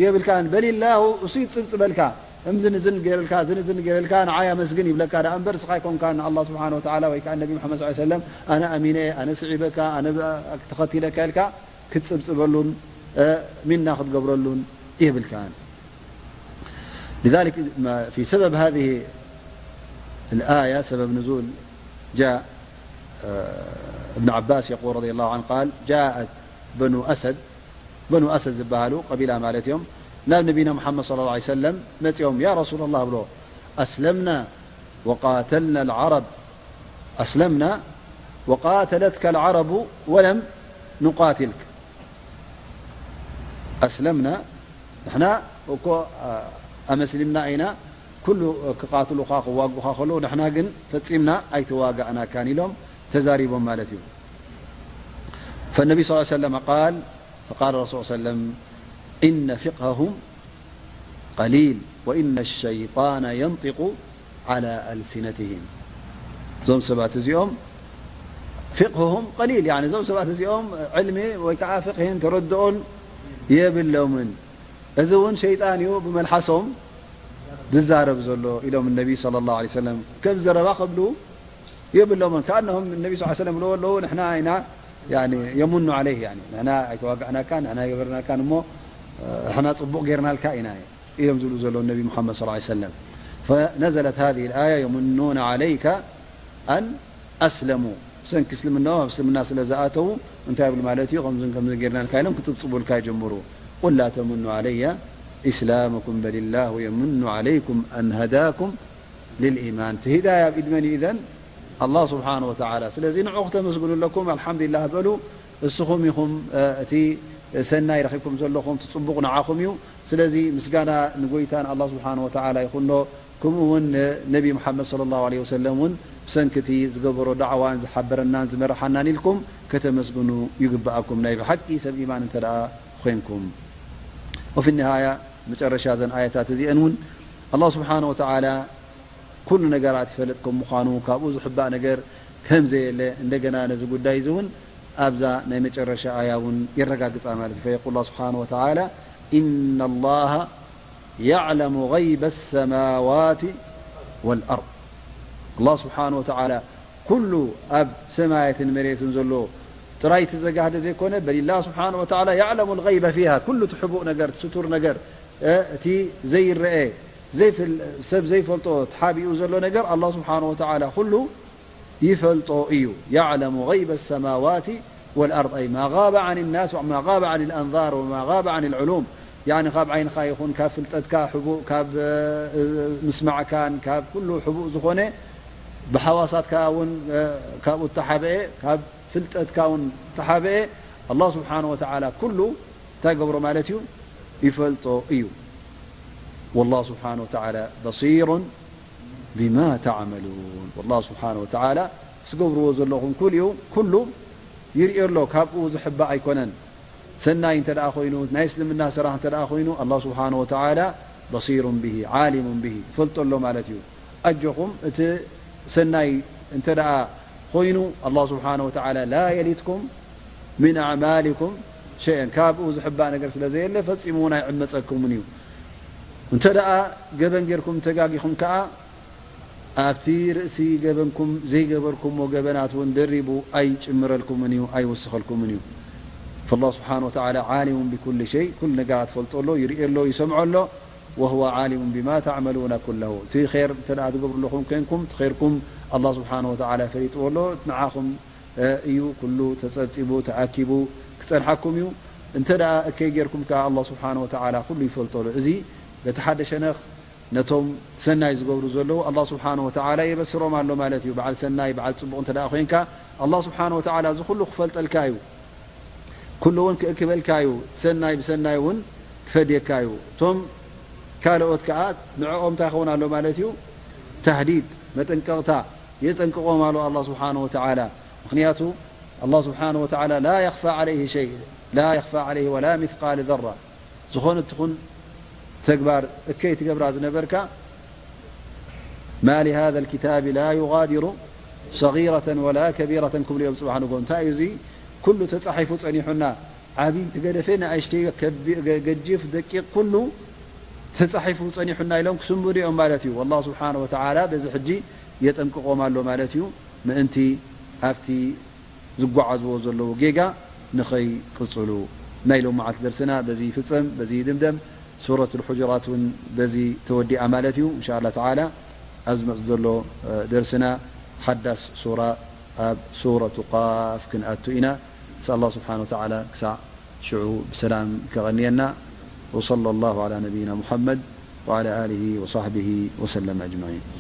የብልካን። በሊላሁ እሱ ይፅብፅበልካ። እምዝን እዝን ገይርልካ፣ እዝን እዝን ገይርልካ፣ ንዓይ ኣመስግን ይብለካ ደኣ እምበር፣ ንስኻ ኣይኮንካን ንኣላህ ስብሓነ ወተዓላ ወይ ከዓ ነቢ ሙሓመድ ሰለላሁ ዐለይሂ ወሰለም ኣነ ኣሚነ፣ ኣነ ስዒበካ፣ ኣነ ተኸቲለካ ኢልካ ክትፅብፅበሉን፣ እ፣ ሚና ክትገብረሉን የብልካን። لذلك في سبب هذه الآية، سبب نزول، جاء، آه، ابن عباس يقول رضي الله عنه قال: جاءت بنو أسد، بنو أسد ዝበሃሉ ቀቢላ ማለት እዮም፣ ናብ ነቢና ሙሓመድ ሰለላሁ ዐለይሂ ወሰለም መፂኦም፣ ያ ረሱለላህ ብሎ፣ أسلمنا وقاتلنا العرب، أسلمنا وقاتلتك العرب ولم نقاتلك. أسلمنا، ንሕና እኮ ኣመስሊምና ኢና፣ ኩሉ ክቃትሉኻ ክዋጉኻ ከለዉ ንሕና ግን ፈጺምና ኣይተዋጋእናካን ኢሎም ተዛሪቦም ማለት እዩ። فالنبي صلى الله عليه وسلم قال، فقال رسول الله صلى الله عليه وسلم: إن فقههم قليل وإن الشيطان ينطق على ألسنتهم. እዞም ሰባት እዚኦም ፍቅህሁም ቀሊል፣ ያኒ እዞም ሰባት እዚኦም ዕልሚ ወይ ከዓ ፍቅህን ተረድኦን የብሎምን። እዚ እውን ሸይጣን እዩ ብመልሓሶም ዝዛረብ ዘሎ ኢሎም ነቢ ሰለላሁ ዐለይሂ ወሰለም። ከም ዘረባ ክብሉ የብሎምን። ከኣነሁም ነቢ ስ ሰለም ብለዎ ኣለዉ፣ ንሕና ኢና፣ ያኒ፣ የሙኑ ዐለይህ፣ ያኒ፣ ንሕና ኣይተዋጋዕናካን፣ ንሕና ኣይገበርናካን፣ እሞ፣ ንሕና ጽቡቕ ጌርናልካ ኢና እዮም ዝብሉ ዘለዉ ነቢ ሙሓመድ ሰለላሁ ዐለይሂ ወሰለም። ፈነዘለት ሃዚሂ ልኣያ፣ የሙኑነ ዐለይከ ኣን ኣስለሙ፣ ብሰንኪ እስልምናኦም ኣብ እስልምና ስለ ዝኣተዉ እንታይ ይብሉ ማለት እዩ? ከምዝን ከምዝን ጌርናልካ ኢሎም ክጽብጽቡልካ ይጀምሩ። ቁል ላ ተሙኑ ዐለየ ኢስላመኩም በሊላሁ የሙኑ ዐለይኩም ኣን ሀዳኩም ልልኢማን። እቲ ሂዳያ ኣብ ኢድ መን እዩ ኢዘን? ኣላህ ስብሓነ ወተዓላ። ስለዚ ንዑ ክተመስግኑ ኣለኩም፣ ኣልሓምዱሊላህ በሉ። እስኹም ኢኹም፣ እ፣ እቲ ሰናይ ረኺብኩም ዘለኹም፣ እቲ ጽቡቕ ንዓኹም እዩ። ስለዚ ምስጋና ንጎይታ ንኣላህ ስብሓነ ወተዓላ ይኹኖ። ከምኡ እውን ንነቢ ሙሓመድ ሰለላሁ ዐለይሂ ወሰለም እውን ብሰንኪ እቲ ዝገበሮ ዳዕዋን ዝሓበረናን ዝመርሓናን ኢልኩም ከተመስግኑ ይግብኣኩም፣ ናይ ብሓቂ ሰብ ኢማን እንተ ደኣ ኮይንኩም። ወፊ ኒሃያ፣ መጨረሻ እዘን ኣያታት እዚአን እውን ኣላህ ስብሓነ ወተዓላ ኩሉ ነገራት ይፈልጥ ከም ምዃኑ፣ ካብኡ ዝሕባእ ነገር ከም ዘየለ፣ እንደገና ነዚ ጉዳይ እዚ እውን ኣብዛ ናይ መጨረሻ ኣያ እውን የረጋግጻ ማለት እዩ። ፈየቁል ኣላህ ስብሓነ ወተዓላ፣ ኢነ ኣላሃ የዕለሙ ገይበ ሰማዋት ወልኣርድ። ኣላህ ስብሓነ ወተዓላ ኩሉ ኣብ ሰማያትን መሬትን ዘሎ ጥራይ እቲ ዘጋህደ ዘይኮነ፣ በል ኢላ ስብሓነ ወተዓላ የዕለሙ ልገይበ ፊሃ፣ ኩሉ እቲ ሕቡእ ነገር፣ እቲ ስቱር ነገር፣ እ፣ እቲ ዘይረአ፣ ዘይፍል-፣ ሰብ ዘይፈልጦ ተሓቢኡ ዘሎ ነገር ኣላህ ስብሓነ ወተዓላ ኩሉ ይፈልጦ እዩ። የዕለሙ ገይበ ሰማዋት ወልኣርድ፣ ኣይ ማ ጋበ ዓን ናስ ወማ ጋበ ዓን ልኣንዛር ወማ ጋበ ዓን ልዕሉም፣ ያኒ ካብ ዓይንኻ ይኹን ካብ ፍልጠትካ ሕቡእ፣ ካብ፣ እ፣ ምስማዕካን ካብ ኩሉ ሕቡእ ዝኾነ ብሓዋሳትካ እውን፣ እ፣ ካብኡ እተሓብአ፣ ካብ ፍልጠትካ እውን እተሓብአ ኣላህ ስብሓነ ወተዓላ ኩሉ እንታይ ገብሮ ማለት እዩ? ይፈልጦ እዩ። ወላሁ ስብሓነ ወተዓላ በሲሩን ቢማ ተዕመሉን። ወላሁ ስብሓነ ወተዓላ ትገብርዎ ዘለኹም ኩሉ እዩ፣ ኩሉ ይርእዮ ኣሎ፣ ካብኡ ዝሕባእ ኣይኮነን። ሰናይ እንተ ደኣ ኮይኑ፣ ናይ እስልምና ስራሕ እንተ ደኣ ኮይኑ፣ ኣላህ ስብሓነ ወተዓላ በሲሩን ብሂ፣ ዓሊሙን ብሂ፣ ይፈልጦ ኣሎ ማለት እዩ። ኣጆኹም፣ እቲ ሰናይ እንተ ደኣ ኮይኑ፣ ኣላህ ስብሓነ ወተዓላ ላ የሊትኩም ሚን ኣዕማሊኩም ሸይአን፣ ካብኡ ዝሕባእ ነገር ስለ ዘየለ፣ ፈጺሙ እውን ኣይዕመጸኩምን እዩ። እንተ ደኣ ገበን ጌርኩም ተጋጊኹም ከኣ፣ ኣብቲ ርእሲ ገበንኩም ዘይገበርኩምዎ ገበናት እውን ደሪቡ ኣይጭምረልኩምን እዩ፣ ኣይውስኸልኩምን እዩ። ፈላህ ስብሓነ ወተዓላ ዓሊሙን ቢኩሊ ሸይ፣ ኩሉ ነገራት ፈልጦ ኣሎ፣ ይርእዮ ኣሎ፣ ይሰምዖ ኣሎ። ወሁወ ዓሊሙን ቢማ ተዕመሉነ ኩለሁ። እቲ ኼር እንተ ደኣ ትገብሩ ኣለኹም ኮይንኩም፣ እቲ ኼርኩም ኣላህ ስብሓነ ወተዓላ ፈሊጥዎ ኣሎ። እቲ ንዓኹም፣ እ፣ እዩ ኩሉ ተጸብጺቡ፣ ተኣኪቡ ክጸንሓኩም እዩ። እንተ ደኣ እከይ ጌርኩም ከኣ ኣላህ ስብሓነ ወተዓላ ኩሉ ይፈልጦ ኣሎ። እዚ በቲ ሓደ ሸነኽ ነቶም ሰናይ ዝገብሩ ዘለዉ ኣላህ ስብሓነ ወተዓላ የበስሮም ኣሎ ማለት እዩ። በዓል ሰናይ፣ በዓል ጽቡቕ እንተ ደኣ ኮይንካ፣ ኣላህ ስብሓነ ወተዓላ እዚ ኩሉ ክፈልጠልካ እዩ። ኩሉ እውን ክእክበልካ እዩ። ሰናይ ብሰናይ እውን ክፈድየካ እዩ። እቶም ካልኦት ከኣ ንዕኦም እንታይ ክኸውን ኣሎ ማለት እዩ? ተህዲድ፣ መጠንቀቕታ። የጠንቅቖም ኣሎ ኣላህ ስብሓነሁ ወተዓላ። ምኽንያቱ ኣላህ ስብሓነሁ ወተዓላ ላ የኽፋ ዓለይሂ ሸይ፣ ላ የኽፋ ዓለይሂ ወላ ሚስቃል ዘራ። ዝኾነ ትኹን ተግባር እከይ ትገብራ ዝነበርካ፣ ማ ሊሃዘል ኪታቢ ላ ዩጋዲሩ ሰጊረተን ወላ ከቢረተን ክብሉ እዮም ጽባሕ ንግሆ። እንታይ እዩ እዚ? ኩሉ ተጻሒፉ ጸኒሑና፣ ዓብይ ትገደፈ ንኣሽተይ ከቢ-፣ ገ-፣ ገጅፍ ደቂቕ ኩሉ ተጻሒፉ ጸኒሑና ኢሎም ክስንብዱ እዮም ማለት እዩ። ኣላህ ስብሓነሁ ወተዓላ በዚ ሕጂ የጠንቅቖም ኣሎ ማለት እዩ። ምእንቲ ኣብቲ ዝጓዓዝዎ ዘለዉ ጌጋ ንኸይቅጽሉ። ናይ ሎም መዓልቲ ደርስና በዚ ይፍጸም፣ በዚ ይድምደም። ሱረት ልሑጁራት እውን በዚ ተወዲኣ ማለት እዩ። እንሻ ኣላህ ተዓላ ኣብ ዝመጽእ ዘሎ፣ እ፣ ደርስና ሓዳስ ሱራ ኣብ ሱረቱ ቃፍ ክንኣቱ ኢና። ንስኣል ኣላህ ስብሓነሁ ወተዓላ ክሳዕ ሽዑ ብሰላም ከቐንየና። ወሰለ ላሁ ዓላ ነቢይና ሙሓመድ ወዓላ ኣሊሂ ወሳሕቢሂ ወሰለም ኣጅመዒን።